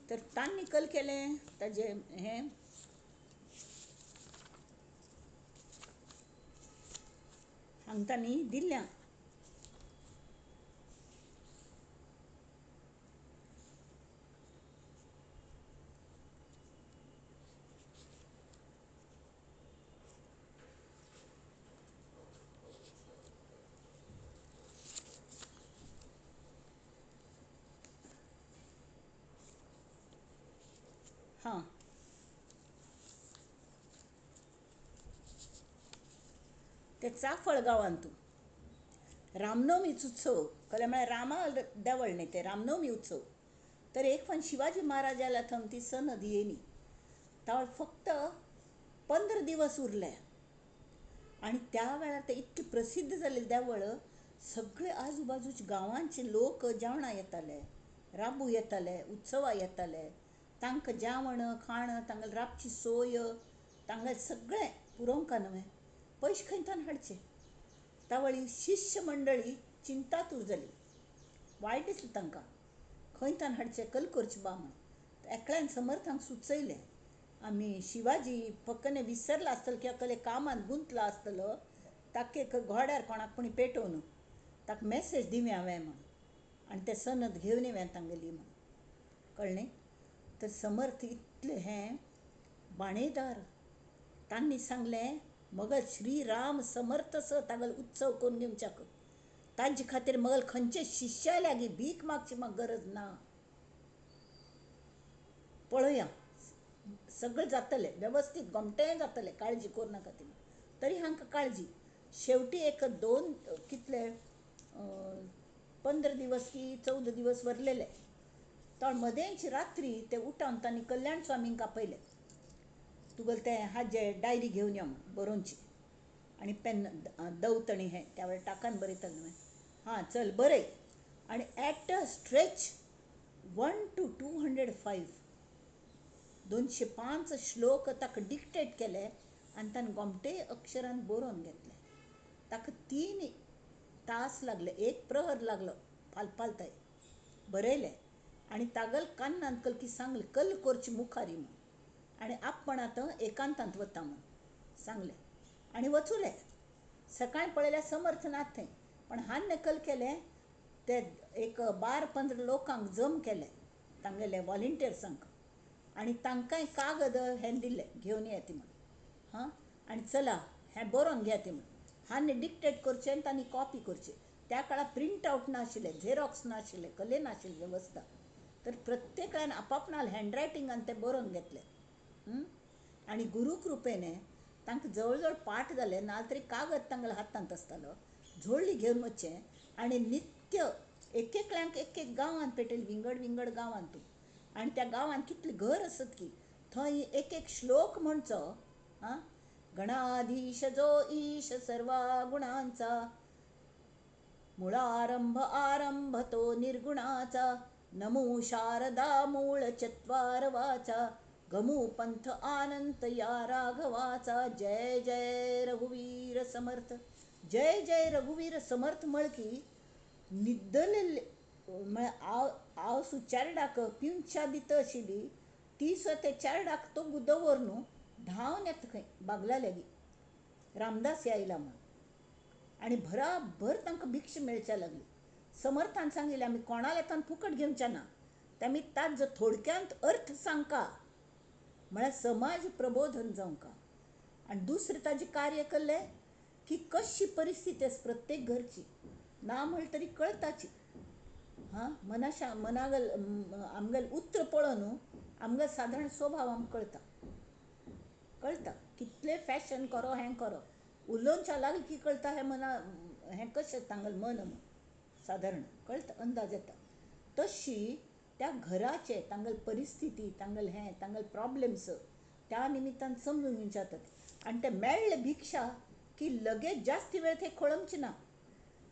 तर तांणी कल केलें ताजें हें हांगा तांणी दिल्ल्या. हां, ते चाफळ गांवांत रामनवमीच उत्सव कले, म्हळ्यार रामा देवळ न्ही ते रामनवमी उत्सव. तर एक पण शिवाजी महाराजाला थंय ती सनद येयली. तावळ फक्त 15 दिवस उरले आनी त्या वेळार ते इतकें प्रसिद्ध जाल्लें देवळ, सगळे आजूबाजूचे गांवांचे लोक जेवणां येताले, राबू येताले, उत्सवा येताले. तांकां जेवण खाण, तांगेली राबची सोय, तांगेलें सगळें पुरोवंक न्हय, पयशे खंयच्यान हाडचे. तावळी शिष्य मंडळी चिंतातूर जाली, वायट दिसलें तांकां, खंयच्यान हाडचे, कल करचे बा म्हूण. एकल्यान समर्थांक सुचयलें, आमी शिवाजी फकत विसरला आसतलो किंवा कसले कामांत गुंतला आसतलो, ताका एक घोड्यार कोणाक कोणी पेटोवन ताका मॅसेज दिवया हांवें म्हूण, आनी ते सनद घेवन येवया तांगेली म्हूण, कळ्ळें. तर समर्थ इतले हें बाणेदार, तांणी सांगलें मगल श्रीराम समर्थ स तागेलो उत्सव करून घेवच्याक, तांचे खातीर मगल खंयचे शिष्या लागीं भीक मागची म्हाका गरज ना. पळया सगळें जातलें वेवस्थीत, गोमटें जातलें, काळजी करूं नाका तुमी. तरी हांकां काळजी. शेवटी एक दोन कितले 15 दिवस की 14 दिवस वरलेले. तर मदेंच रात्री ते उठावन तांणी कल्याण स्वामींक आपयले, तुगेले ते हाजे डायरी घेवन यो म्हूण बरोवची, आनी पेन दवत आनी हें त्या वेळार टाकान बरयताले न्हय. हां चल बरय. आनी at a stretch 1 to 205 205 श्लोक ताका डिक्टेट केले आनी ताणें गोमटे अक्षरान बरोवन घेतले. ताका 3 तास लागले, एक प्रहर लागलो फालपालताय बरयलें. आनी तागल कान्नान कलकी सांगलें कल करची मुखारी म्हूण, आनी आपण आतां एकांतांत वता म्हूण सांगलें आनी वचुले. सकाळीं पळयल्यार समर्थ नात थंय, पण हान्ने कल केलें ते एक 12-15 लोकांक जम केले तांगेले वॉलंटियर्सांक, आनी तांकांय कागद हें दिलें घेवन येता म्हूण. हां, आनी चला हें बरोवन घेया ती म्हूण. हान्ने डिक्टेट करचें आनी तांणी कॉपी करची. त्या काळार प्रिंट आवट नाशिल्लें, झेरॉक्स नाशिल्लें, कले नाशिल्लें वेवस्था. तर प्रत्येकान आपापणाल हँडरायटिंगान तें बरोवन घेतलें. आनी गुरू कृपेने तांकां जवळ जवळ पाठ जालें, ना तरी कागद तांगेल्या हातांत आसतालो, झोळी घेवन वचचें आनी नित्य एक एकल्यांक एक एक गांवांत पेटयलें, विंगड विंगड गांवांत. आनी त्या गांवांत कितलें घर आसत की थंय एक एक श्लोक म्हणचो. आं, गणाधीश जो ईश सर्वा गुणांचा, मुळारंभ आरंभ तो निर्गुणाचा, नमो शारदा मूळ चत्वार वाचा, गमू पंथ आनंद या राघवाचा, जय जय रघुवीर समर्थ, जय जय रघुवीर समर्थ म्हळकी न्हिदलेले म्हळ्यार हांव हांव सु चेरडाक पिवन च्या दिता आशिल्ली, ती सुद्दां त्या चेरडाक तो दवर न्हू धांवन येता खंय बागला लागीं रामदास आयला म्हूण, आनी भराभर तांकां भिक्षा मेळच्या लागली. समर्थान सांगिल्लें आमी कोणाल्या येतान फुकट घेवचे ना, ते आमी ताजो थोडक्यांत अर्थ सांगका, म्हळ्यार समाज प्रबोधन जावंका. आनी दुसरें ताजें कार्य केल्लें की कशी परिस्थिती आसा प्रत्येक घरची ना म्हळ्यार तरी कळटाची. हां, मनाशा मनागल आमगेल उत्र पळोवन न्हू आमगेल सादारण स्वभाव आमकां कळटा, कळटा कितलें फॅशन करो हें करो, उलोवच्या लागलें की कळटा हें मना हें कशें तांगेलें मन म्हूण. सादारण कळटा, अंदाज येता. तशी त्या घराचे तांगेले परिस्थिती, तांगेले हें, तांगेले प्रॉब्लेम्स त्या निमित्तान समजून घेवचे जातात. आनी ते मेळ्ळे भिक्षा की लगेच जास्त वेळ थंय खोळंबचे ना,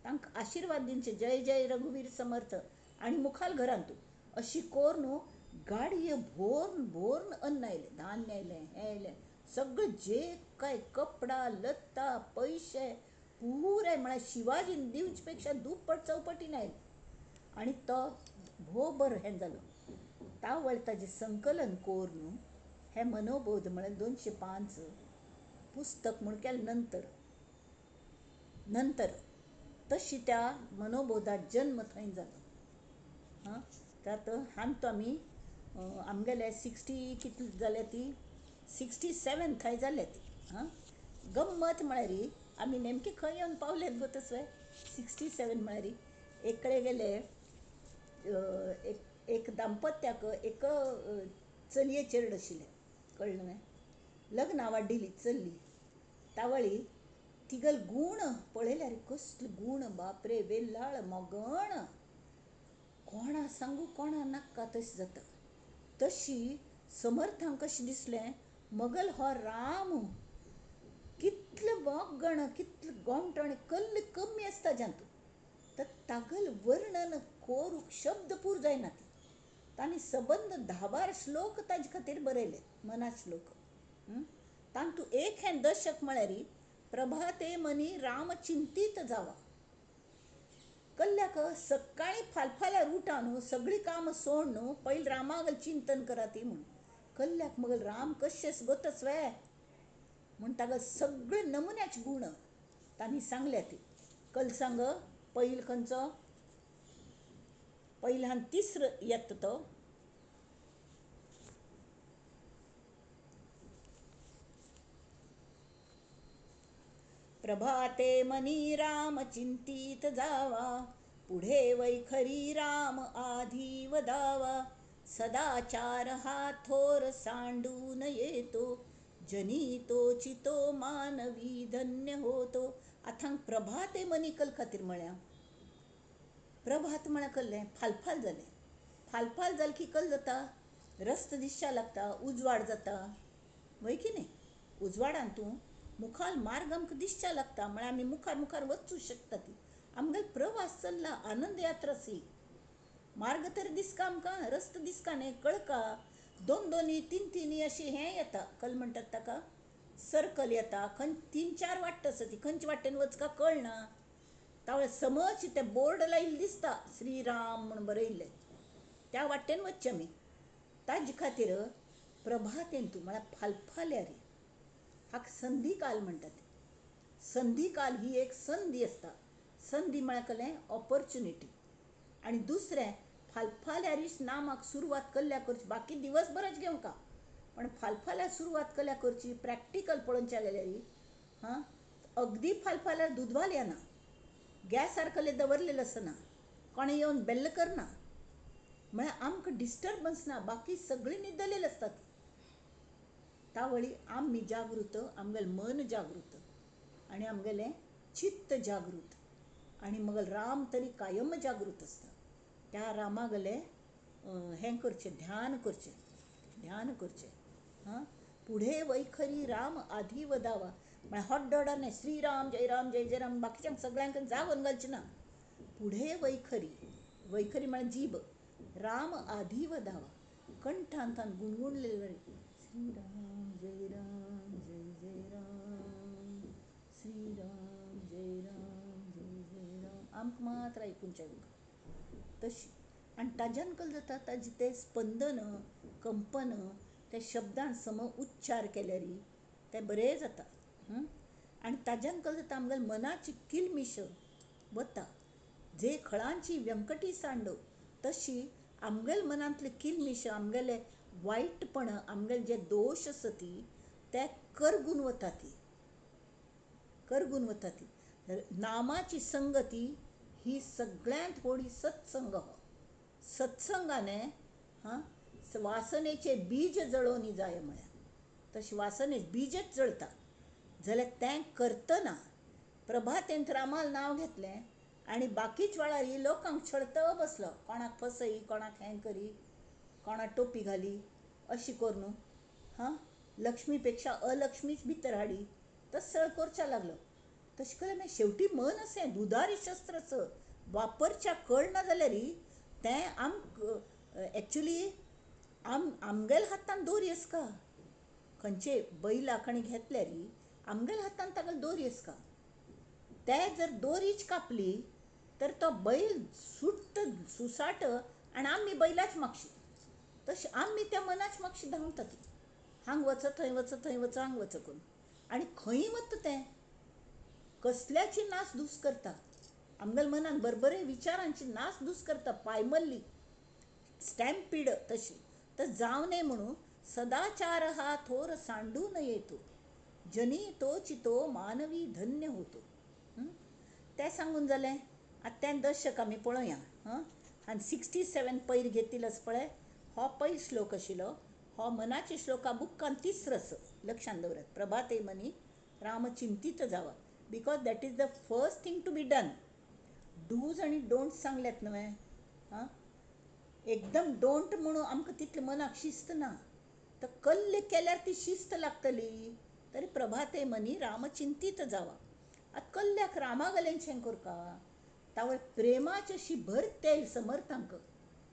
तांकां आशिर्वाद दिवचे, जय जय रघुवीर समर्थ, आनी मुखाल घरांत अशी कोर न्हू गाडये भोरून भोरून अन्न आयलें, धान्य आयलें, हें आयलें, सगळें जे काय कपडा लत्ता पयशे पुराय म्हळ्यार शिवाजीन दिवचे पेक्षा दुप्पट चौपटीन आयलें. आनी तो भोव बरो हें जालो. तावळ ताजें संकलन कोर न्हू हें मनोबोध म्हळ्यार 205 पुस्तक म्हूण केलें नंतर नंतर तशी त्या मनोबोधात जन्म थंय जालो. हां, त्यात हांतो आमी आमगेले 60 कितले जाल्या ती 67 थंय जाल्या ती. हां, गम्मत म्हळ्यार आमी नेमकी खंय येवन पावलेत गो तसले 67 म्हळ्यार एकळे गेले एक एक दाम्पत्याक एक चलये चेरड आशिल्लें, कळ्ळें न्हय, लग्ना वाडिल्ली चल्ली. तावळी तिगल गूण पळयल्यार कसले गूण, बापरे, वेल्हाळ मगण, कोणा सांगू कोणा नाका तशें जाता. तशी समर्थांक कशें दिसलें, मगल हो राम कितले मोगण, कितले गोमटण, कल्ल कमी आसता जांतू, तर तागल वर्णन कोरूक शब्द पूर जायना. ती तांणी सबंद 10-12 श्लोक ताजे खातीर बरयले, मना श्लोक. तांतू एक हें दशक म्हळ्यार प्रभाते मनी राम चिंतीत जावा. कल्ल्याक सकाळी फालफाल्यार उठा न्हू, सगळीं कामां सोड न्हू, पयलीं रामागल चिंतन करा ती म्हूण. कल्ल्याक मगल राम कशें गोतच वे म्हूण ताका सगळे नमुन्याचे गूण तांणी सांगल्या ती. कल सांग पयल खंयचो, पयल्यान तिसरो येता तो प्रभाते मनी राम चिंतीत जावा, पुढे वैखरी राम आधी वदावा, सदाचार हा थोर सांडून येतो, जनी तो चितो मानवी धन्य होतो. आतां प्रभाते मनी कल खातीर म्हळ्या, प्रभात म्हळ्यार कल्लें फालफाल जालें. फालफाल जालें की कल जाता, रस्तो दिसच्या लागता, उजवाड जाता, वय की न्ही. उजवाडान तूं मुखार मार्ग आमकां दिसच्या लागता, म्हळ्यार आमी मुखार मुखार वचूं शकता. ती आमगेलो प्रवास चल्ला, आनंद यात्रा सी. मार्ग तर दिसका आमकां, रस्तो दिसका न्ही, कळका दोन दोनी तीन तिनी अशी हें येता, कल म्हणटात ताका सर्कल येता, खंय 3-4 वाटत आसा ती, खंयचे वाटेन वचका कळना. तावळ समज तें बोर्ड लायिल्लें दिसता, श्रीराम म्हूण बरयिल्लें, त्या वाटेन वचचें आमी. ताजे खातीर प्रभातेन तूं म्हळ्यार फालफाल्यार, हाका संधीकाल म्हणटात. संधीकाल ही एक संदी आसता. संदी म्हळ्यार कसलें, ऑपॉर्च्युनिटी. आनी दुसरें फालफाल्यारीच नामाक सुरवात कल्ल्या करची, बाकी दिवसभरच घेवंका, पण फालफाल्यार सुरवात कल्ल्या करची. प्रॅक्टिकल पळोवच्या गेल्यार हां, अगदी फालफाल्यार दुदवाल येना, गॅसार कल्ले दवरलेलें आसना, कोणें येवन बेल्ल करना, म्हळ्यार आमकां डिस्टर्बन्स ना, बाकी सगळीं न्हिदलेलीं आसतात. तावळी आमी जागृत, आमगेलें मन जागृत आनी आमगेलें चित्त जागृत, आनी मगल राम तरी कायम जागृत आसता. त्या रामागले हें करचें, ध्यान करचें, ध्यान करचें. हां, पुढे वैखरी राम आधी वदावा, म्हळ्यार हॉट डॉडा न्हय, श्रीराम जय राम जय जय राम बाकीच्यांक सगळ्यांक जागोवन घालचें ना. पुढे वैखरी, वैखरी म्हळ्यार जीब, राम आधी वदावा, कंठान तान गुणगुणलेले श्रीराम जय राम जय जय राम, श्रीराम जय राम जय जय राम, आमकां मात्र आयकुच्या तशी. आनी ताज्यान कल जाता, ताजें तें स्पंदन कंपन त्या शब्दान सम उच्चार केल्यार तें बरें जाता. आनी ताज्यान कल जाता, आमगेल्या मनाची किलमिश वता, जे खळांची व्यंकटी सांडो, तशी आमगेल्या मनांतली किलमिश, आमगेले वायटपण, आमगेले जे दोश आसा ती ते करगून वता, ती करगून वता. ती नामाची संगती ही सगळ्यांत व्हडली सत्संग हो. सत्संगाने हां वासनेचे बीज जळोवनी जाय म्हळ्यार, तशें वासने बीजच जळता जाल्यार तें करतना प्रभातेन रामाल नांव घेतलें आनी बाकीच वेळार ही लोकांक छळत बसलो, कोणाक फसयी, कोणाक हें करी, कोणाक टोपी घाली, अशी करून हां लक्ष्मी पेक्षा अलक्ष्मीच भितर हाडी, तसं सगळें करच्या लागलो. तशें केलें मागीर शेवटी मन अशें दुदारी शस्त्र असं वापरच्या कळना जाल्यार तें आमकां एक्चुली आमगेल्या हातान दोरी आसता. खंयचे बैलाक आनी घेतल्यार आमगेल्या हातान ताका दोरी आसता. ते जर दोरीच कापली तर तो बैल सुट्ट सुसाट आनी आमी बैलाच मागशी, तशें आमी त्या मनाच मागशी धांवता ती, हांग वच थंय वच, थंय वच हांग वच करून. आनी खंय वता तें कसल्याची नासधूस करता, आमगेल्या मनान बरोबरय विचारांची नासधूस करता, पायमल्ली स्टॅम्पीड तशी. तर जावं नये म्हणून सदाचार हा थोर सांडून येतो, जनी तोची तो मानवी धन्य होतो. तें सांगून जालें. आतां तें दशक आमी पळोवया. हां, आनी 67 पयर घेतिल्लो आसा पळय, हो पयर श्लोक आशिल्लो. हो मनाचे श्लोका बुक्कान तिसरो आसा, लक्षांत दवरात. प्रभाते मनी राम चिंतीत जावा, because that is the first thing to be done. Dos आनी डोंट्स सांगल्यात न्हय. हां, एकदम don't म्हणून आमकां तितलें मनाक शिस्त ना, तर कल्ले केल्यार ती शिस्त लागतली. तरी प्रभाते मनी राम चिंतीत जावा. आतां कल्ल्याक रामा गलेंचें करका, तावळ प्रेमाची अशी भर तेल समर्थांक.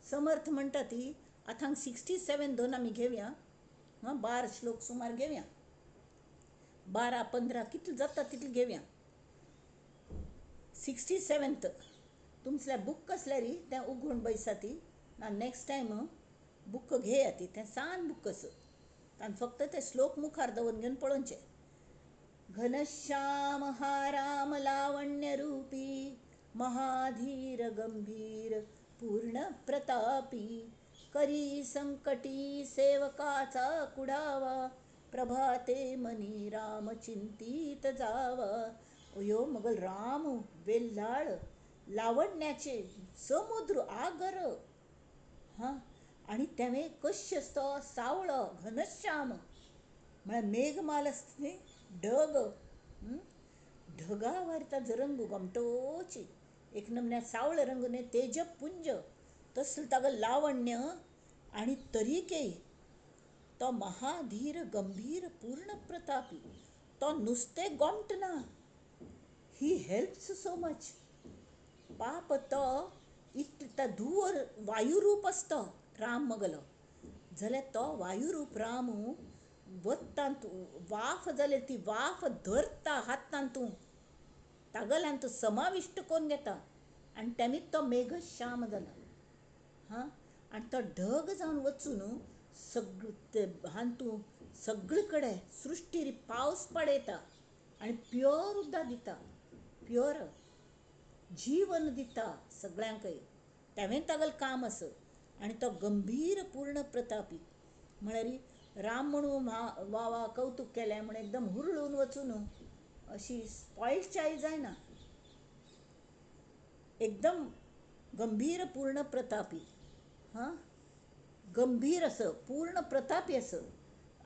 समर्थ म्हणटा ती आतां 67 दोन आमी घेवया. हां, 12 श्लोक सुमार घेवया, 12 15 कितले जाता तितले घेवया. 67 तुमचें बूक आसल्यार तें उगडून बैसा ती, ना नेक्स्ट टायम बूक घेया ती, तें सान बूक आसा, तांकां फक्त ते श्लोक मुखार दवरून घेवन पळोवचें. घनश्याम हा राम लावण्य रूपी, महाधीर गंभीर पूर्ण प्रतापी, करी संकटी सेवकाचा कुडावा, प्रभाते मनी राम चिंतीत जावा. अयो मगल राम वेल्हाळ लावण्याचे समुद्र आगर. हां, आनी तेवें कश्य आसता सावळो घनश्याम म्हळ्यार मेघमाल आसता न्ही, ढग. ढगा वारता रंग गोमटोची एक नमन्या सावळ रंग न्ही, तेजपुंज तसलो तागो लावण्य. आनी तरीके तो महाधीर गंभीर पूर्ण प्रतापी, तो नुस्तें गोमट ना. He helps so much. पाप तो इतलो धुंवर वायुरूप आसता राम मगलो, जाल्यार तो वायुरूप राम वतांत वाफ जाल्यार ती वाफ धरता हातांत, तूं तागेल्यान तो समाविश्ट करून घेता आनी तेमीच तो मेघश्याम जाला. हां, आनी तो ढग जावन वचून सगळे हातूं सगळे कडेन सृश्टीर पावस पडयता आनी प्युअर उदक दिता, प्युअर जीवन दिता सगळ्यांकय. तेवें तागेलें काम आसा. आनी तो गंभीर पूर्ण प्रतापी म्हळ्यार राम म्हणून वा वा कौतूक केलें म्हण एकदम हुरळून वचून अशी स्पॉयल्ड चाय जायना. एकदम गंभीर पूर्ण प्रतापी. हां, गंभीर आसा, पूर्ण प्रतापी आसा.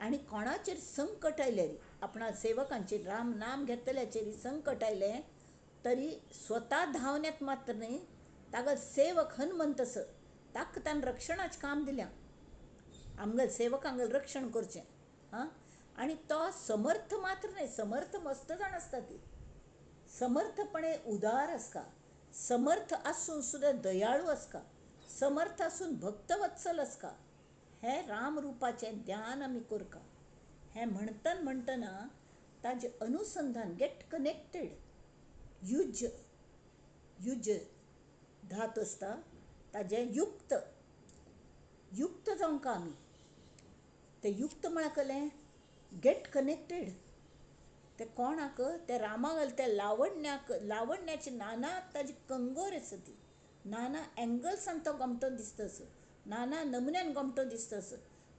आनी कोणाचेर संकट आयल्यार, आपणा सेवकांचेर राम नाम घेतल्याचेर संकट आयलें तरी स्वता धांवण्यात मात्र न्ही, तागेलो सेवक हनुमंत आसा, ताका ताणें रक्षणाचें काम दिलें, आमगेल्या सेवकांगेलें रक्षण करचें. हां, आनी तो समर्थ मात्र न्ही, समर्थ मस्त जाण आसता ती, समर्थपणे उदार आसता, समर्थ आसून सुद्दां दयाळू आसता, समर्थ आसून भक्तवत्सल आसता. हें राम रुपाचें ध्यान आमी करता. हें म्हणटना म्हणटना ताजें अनुसंधान, गेट कनेक्टेड, युज युज धातू आसता ताजें युक्त, युक्त जावंक आमी. तें युक्त म्हळ्यार कलें गेट कनेक्टेड. ते कोणाक ते रामाक त्या लावण्याक, लावण्याचे नाना ताजी कंगोर आसा ती, नाना एंगल्सान तो गोमटो दिसता असो, नाना नमुन्यान गोमटो दिसता असो,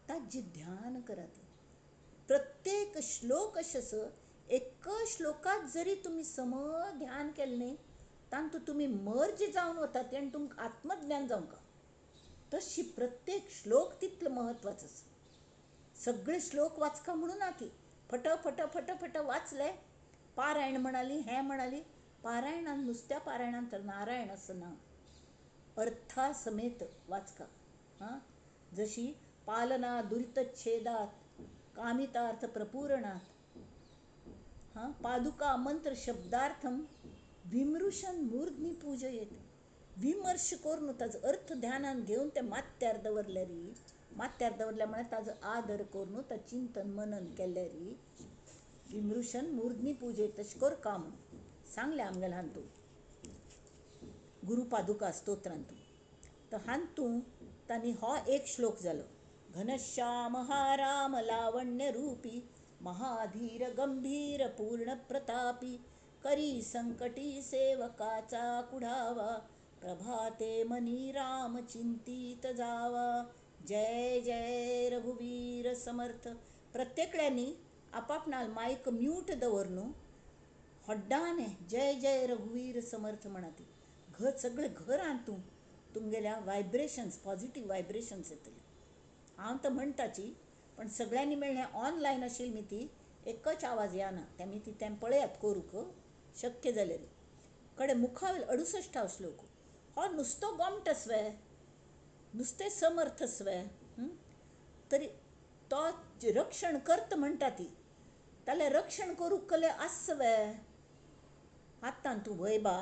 ताजें ध्यान करात. प्रत्येक श्लोक अशें आसा, एक श्लोकांत जरी तुमी सम ध्यान केलें न्ही, तातूंत तुमी मर्ज जावन वतात आनी तुमकां आत्मज्ञान जावंक. तशी प्रत्येक श्लोक तितलो म्हत्वाचो आसा. सगळे श्लोक वाचका म्हणून ना ती फट फट फट फट वाचले, पारायण म्हणाली, हें म्हणाली, पारायणान नुस्त्या पारायणान तर नारायण असं ना, अर्था समेत वाचका. हां, जशी पालना दुरितच्छेदात कामितार्थ प्रपूरणात, हां, पादुका मंत्र शब्दार्थम विमृशन मूर्ध्नी पूजयेत. विमर्श करून ताजो अर्थ ध्यानान घेवन ते माथ्यार दवरल्यारी, माथ्यार दवरल्या म्हळ्यार ताजो आदर करून ताचें चिंतन मनन केल्यारी विमृशन मूर्ध्नी पूजयेत तशें कर काम सांगलें आमगेल्या हातूंत गुरुपादुका स्तोत्रांतू. तर हातूंत तांणी हो एक श्लोक जालो. घनश्याम हा राम लावण्य रूपी महाधीर गंभीर पूर्ण प्रतापी करी संकटी सेवकाचा कुढावा प्रभाते मनी राम चिंतीत जावा. जय जय रघुवीर समर्थ. प्रत्येकल्यांनी आपापणाल मायक म्यूट दवर न्हू, हड्डाने जय जय रघुवीर समर्थ म्हणा. घर सगळें घरांत तूं तुमगेल्या वायब्रेशन्स, पॉझिटीव वायब्रेशन्स येतले. हांव तर म्हणटाची, पण सगळ्यांनी मेळ्ळें ऑनलायन आशिल्ली मी ती एकच आवाज येना, तें मी ती तें पळयात करूंक शक्य जाल्यार. कडे मुखावेल 68 श्लोक हो नुस्तो गोमटस वे, नुस्तें समर्थस वे, तरी तो रक्षण करता म्हणटा ती, ताल्यार रक्षण करूंक कले आस वे. आतां तूं वय बा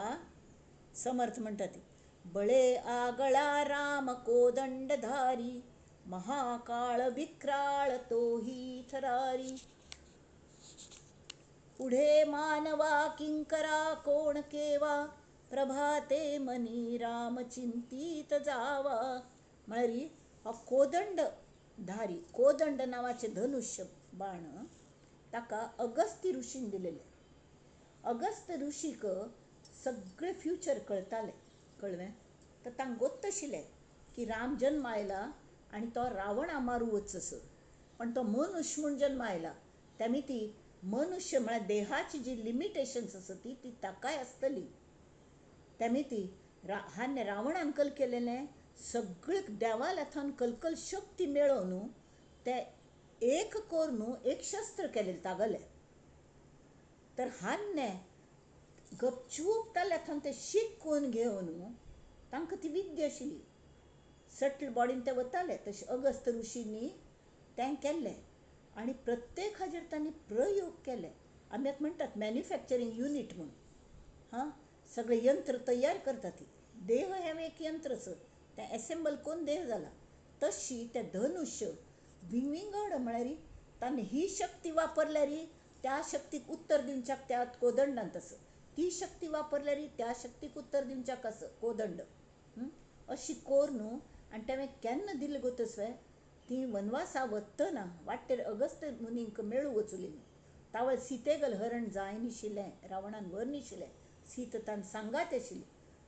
समर्थ म्हणटा ती. बळे आगळा राम कोदंडधारी महाकाळ विक्राळ तोही थरारी पुढे मानवा किंकरा कोण केवा प्रभाते मनी राम चिंतीत जावा. म्हळ्यार हो कोदंड धारी, कोदंड नांवाचें धनुष्य बाण ताका अगस्त्य ऋषीन दिलेलें. अगस्त्य ऋषीक सगळें फ्युचर कळटालें, कळ्ळें? तर तांकां गोत्त आशिल्लें की राम जन्म आयला आनी तो रावणा मारूं वच असो, पण तो मनुष्य म्हूण जन्म आयला. तेमी ती मनुष्य म्हळ्यार देहाची जी लिमिटेशन्स आसा ती ती ताकाय आसतली. तेमी ती हान्ने रावणान कल केलेलें सगळें देवाल्या थंय कलकल शक्ती मेळोवन न्हू ते एक करून एक शस्त्र केलेलें तागलें. तर हान्ने गपचूप ताल्या थंय ते शिकून घेवन तांकां ती विद्या आशिल्ली, सटल बॉडीन ते वताले. तशें अगस्त ऋषींनी तें केल्लें आनी प्रत्येक हाजेर तांणी प्रयोग केले. आमी आतां म्हणटात मॅन्युफॅक्चरींग युनीट म्हूण, हां, सगळें यंत्र तयार करता ती. देह हें एक यंत्रच, तें एसेंबल करून देह जाला. तशी तें धनुष्य विंगड म्हळ्यार तांणी ही शक्ती वापरल्यार त्या शक्तीक उत्तर दिवच्याक त्या कोदंडांत आसा, ती शक्ती वापरल्यार त्या शक्तीक उत्तर दिवच्याक आसा कोदंड. अशी कोर न्हू. आनी तें केन्ना दिलें गो तसवें ती वनवासा वतना वाटेर अगस्त्य मुनींक मेळूं वचुली तावळ सीतेगल हरण जाय नाशिल्लें, रावणान व्हर नाशिल्लें, सीत तान सांगात आशिल्ली.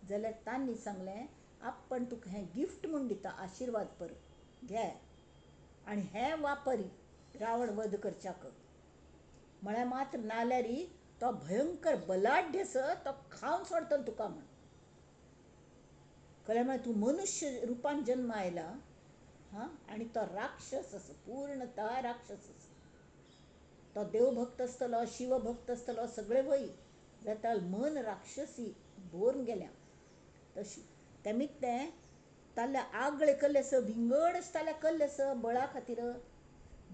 जाल्यार तांणी सांगलें आपण तुका हें गिफ्ट म्हूण दिता, आशिर्वाद पर घे आनी हें वापरी रावण वध करच्याक. म्हळ्यार मात्र नाल्यारी तो भयंकर बलाढ्य स तो खावन सोडटलो तुका म्हण. कळ्ळें? म्हळ्यार तूं मनुष्य रुपान जन्म आयला, हां, आनी तो राक्षस आसा, पूर्णतः राक्षस आसा. तो देवभक्त आसतलो, शिवभक्त आसतलो, सगळें वय जाता मन राक्षसी भरून गेल्या. तशी तेमी तें ताल्या आगळे कल्ले स विंगड ताल्या कल्ले स बळा खातीर.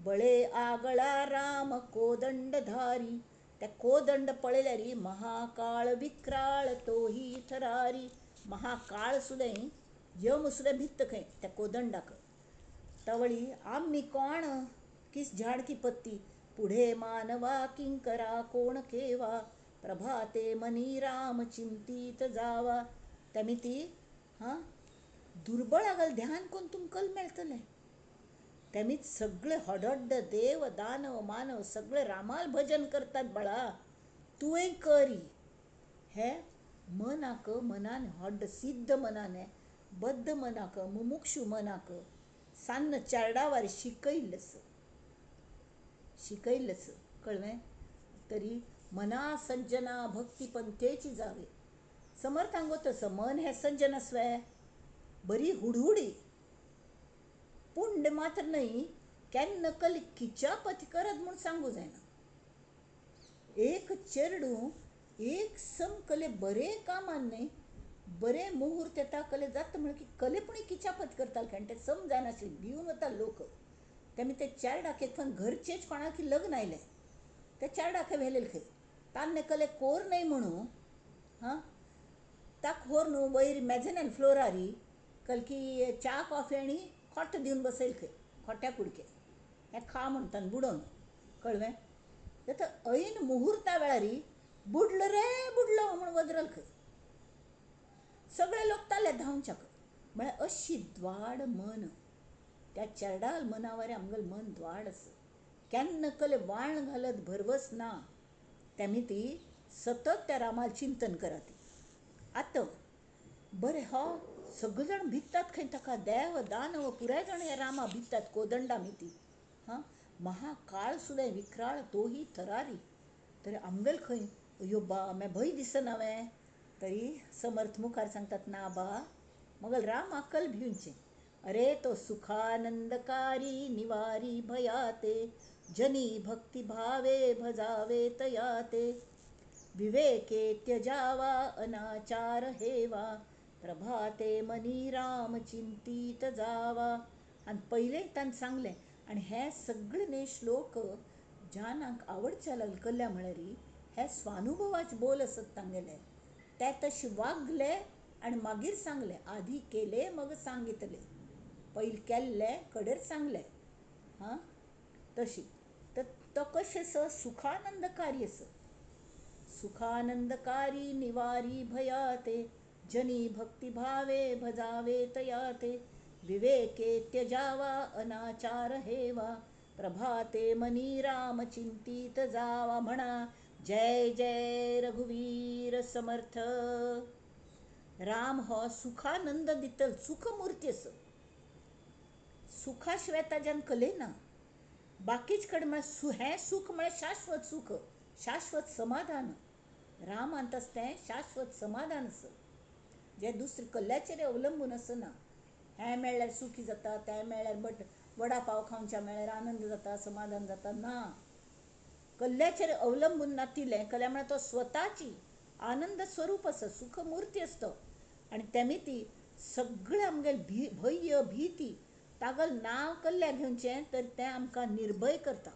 बळे आगळा राम कोदंडधारी, त्या कोदंड पळयल्यारी महाकाळ विक्राळ तोही थरारी. महाकाळ सुद्दां यम सुद्दां भित्त खंय त्या कोदंडाक. तवळी आमी कोण किस झाड की पत्ती पुढे मानवा किंकरा कोण केवा प्रभाते मनी राम चिंतीत जावा. तेमी ती हां दुर्बळागल ध्यान करून तुमकां मेळटलें. तेमीच सगळे हडड्ड देव दानव मानव सगळे रामाल भजन करतात बाळा, तुवें करी. हे मनाक मनान हड्ड सिद्ध मनाने बद्ध मनाक मुमुक्षू मनाक सान्न चारडावार शिकयल्लस, शिकयल्लस, कळ्ळें? तरी मना सज्जना भक्ती पंथेची जावे. समर्थांगो तसं मन हें सज्जन आसवे, बरी हुडहुडी, पूण मात्र न्हय केन्ना कल किचापती करत म्हूण सांगू जायना. एक चेरडूं एक सम कले बरे कामान न्ही बरे मुहूर्त येता कले जाता म्हण की कले पूण किचापत करताले कारण ते सम जायनाशिल्ले भिवन वता लोक. तेमी ते चेरडाक एक पण घरचेच कोणाक लग्न आयलें ते चेरडाक व्हेलेले खंय तान्ने कले कोर न्हय म्हणू हां ताक व्हर न्हू वयर मेजनान फ्लोरारी कलकी च्या कॉफी आनी खोट दिवन बसयल खंय खोट्या कुडके हें खा म्हणटा बुडोवन कळ्ळें. आतां ऐन मुहुर्ता वेळारी बुडलो रे बुडलो म्हूण वजरल खंय सगळे लोक ताले धांवच्याक. म्हळ्यार अशी द्वाड मन त्या चेरडाल मनावर आमगेलें मन द्वाड आसा केन्ना कले वाण घालत भरवस ना. तेमी ती सतत त्या रामाल चिंतन करात. आतां बरें हो सगळे जाण भित्तात खंय ताका देव दानव पुराय जाण ह्या रामा भित्तात कोदंडा मिती हां महाकाळ सुद्दां विक्राळ तोही थरारी तरी आमगेल खंय अयो बा मे भंय दिसना वे. तरी समर्थ मुखार सांगतात ना बा मगल राम अकल भिवचें. अरे तो सुखानंदकारी निवारी भयाते जनी भक्ती भावे भजावे तयाते विवेके त्यजावा अनाचार हेवा प्रभाते मनी राम चिंतीत जावा. आनी पयलें ताणें सांगलें आनी हे सगळे न्ही श्लोक जानाक आवडच्या लागले कल्ल्या म्हळ्यार हे स्वानुभवाचे बोल आसत तांगेले ते तशे वागले आनी मागीर सांगलें आदी केले मग सांगितले पयलीं केल्लें कडेर सांगलें हां तशी. तर तो कशें आसा सुखानंदकारी आसा. सुखानंदकारी निवारी भयाते जनी भक्ती भावे भजावे तयाते विवेके त्यजावा अनाचार हेवा प्रभाते मनी राम चिंतीत जावा. म्हणा जय जय रघुवीर समर्थ. राम हो सुखानंद दितल सुखमूर्ती आसा. सुखा शिवाय ताज्यान कले ना बाकीच कडेन म्हळ्यार हें सूख म्हळ्यार शाश्वत सूख शाश्वत समाधान. रामांत आसा तें शाश्वत समाधान आसा जें दुसरें कल्ल्याचेर अवलंबून आसना. हें मेळ्ळ्यार सुखी जाता तें मेळ्ळ्यार बट वडा पाव खावच्या मेळ्ळ्यार आनंद जाता समाधान जाता ना. कल्ल्याचेर अवलंबून नातिल्लें कल्या म्हळ्यार तो स्वताची आनंद स्वरूप आसा सुखमूर्ती आसता. आनी तेमी ती सगळें आमगेलें भी भंय भीती तागल नांव कल्ल्या घेवचें तर तें आमकां निर्भय करता.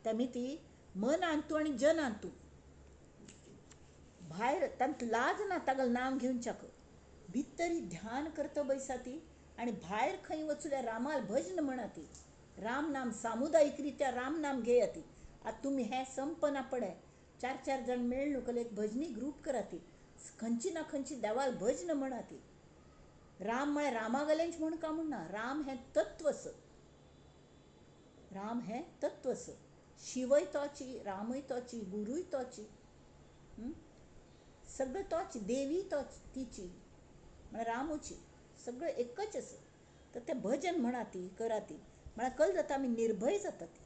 तेमी ती मनान तूं आनी जनान तूं भायर तांकां लाज ना तागल नांव घेवच्याक भितरी ध्यान करता बैसा ती आनी भायर खंय वचल्यार रामाल भजन म्हणा ती राम नाम सामुदायीक रित्या राम नाम घेया ती. आतां तुमी हें संपना पडे चार चार जाण मेळ्ळ न्हू एक भजनी ग्रूप करा ती खंयची ना खंयची देवाल भजन म्हणा ती. राम म्हळ्यार रामा गेलेंच म्हूण का म्हणना राम हें तत्व आसा. राम हें तत्व आसा. शिवय तोची रामय तोची गुरूय तोची सगळें तोच देवी तोच तिची म्हळ्यार रामूची सगळें एकच आसा. तर तें भजन म्हणा ती करा ती म्हळ्यार कल जाता आमी निर्भय जाता ती.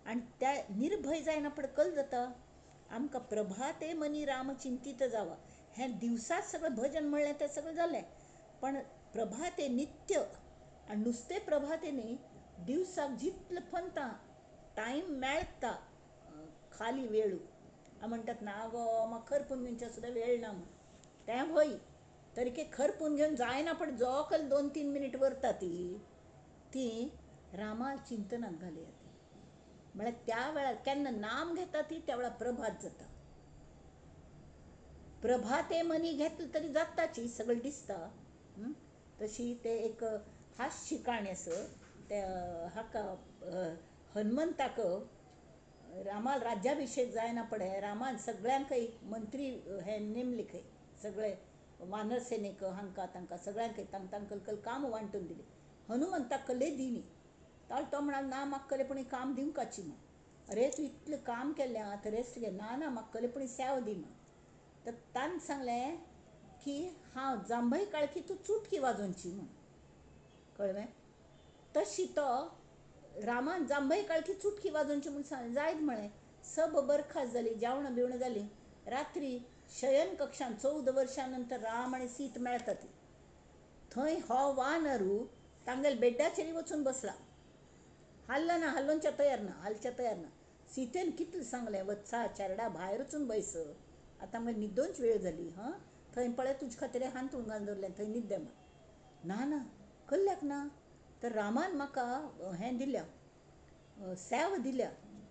आनी त्या निर्भय जायना पण कल जाता आमकां प्रभाते मनी राम चिंतीत जावा. हें दिवसाच सगळें भजन म्हणलें तें सगळें जालें पण प्रभाते नित्य आनी नुस्तें प्रभाते न्ही दिवसाक जितलें फनता टायम मेळटा खाली वेळू म्हणटात ना गो म्हाका खरपून घेवच्या सुद्दां वेळ ना म्हूण तें व्हय तरीके खरपून घेवन जायना पण जो कल 2-3 मिनीट वरता ती ती रामा चिंतनाक घालया ती म्हळ्यार त्या वेळार केन्ना नाम घेता ती त्या वेळार प्रभात जाता. प्रभाते मनी घेतलं तरी जाताची सगळें दिसता. तशी ते एक हास्य काणी आसा त्या हाका हनुमंताक रामाल राज्याभिषेक जायना पडे रामान सगळ्यांकय मंत्री हे नेमले खंय सगळे वानर सेनेक हांकां तांकां सगळ्यांकय तांकां कल काम वांटून दिलें. हनुमंताक कले दिनी ताल तो म्हणाल ना म्हाका कले पूण काम दिवंकाची म्हण. अरे तूं इतलें काम केलें आतां रेस्ट घे ना ना म्हाका कले पूण सेव दी म्हण. तर ताणें सांगलें की हांव जांभय काळखी तूं चुटकी वाजोवची म्हूण कळ्ळें. तशी तो रामान जांभय काळखी चुटकी वाजोवची म्हूण सांगलें जायत म्हळें. सब बरखास्त जाली जेवणां बिवणां जालीं. रात्री शयन कक्षान 14 वर्सां नंतर राम आनी सीत मेळटा ती थंय हो वानरू तांगेल्या बेड्डाचेर वचून बसला. हाल्लो ना, हालोवच्या तयार ना, हालच्या तयार ना. सीतेन कितलें सांगलें, वत्सा चेरडा भायर वचून बैस, आतां मागीर न्हिदोंच वेळ जाली. हां, थंय पळय तुजे खातीर हांतूण घालून दवरलें, थंय न्हिद म्हण. ना ना, कल्ल्याक ना. तर रामान म्हाका हें दिल्या, सेव दिल्या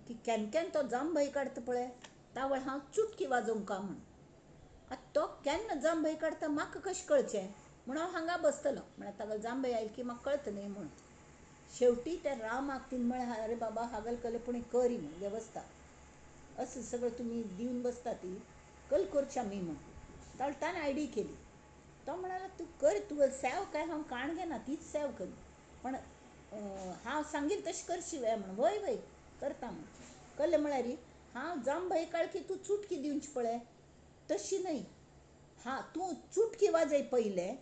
की केन्ना केन्ना तो जांभय काडटा पळय, तावळ हांव चुटकी वाजोवंक का म्हूण. आतां तो केन्ना जांभय काडटा म्हाका कशें कळचें म्हूण हांव हांगा बसतलो, म्हळ्यार ताका जांभय आयली की म्हाका कळटा न्ही म्हूण. शेवटी त्या रामाक तिणें म्हळें, अरे बाबा हागल कले पूण करी म्हूण वेवस्था, असं सगळं तुमी दिवन बसता ती कल करची आमी म्हूण. तावळ ताणें आयडी केली. तो म्हणालो, तूं कर, तुगेली सेव काय हांव काण घेना, तीच सेव करी, पण हांव सांगील तशें करशी वे म्हूण. वय वय करता म्हूण. कल्लें म्हळ्यार हांव जांभय काळ की तूं चुटकी दिवची पळय तशी न्हय, हां तूं चुटकी वाजय पयलें,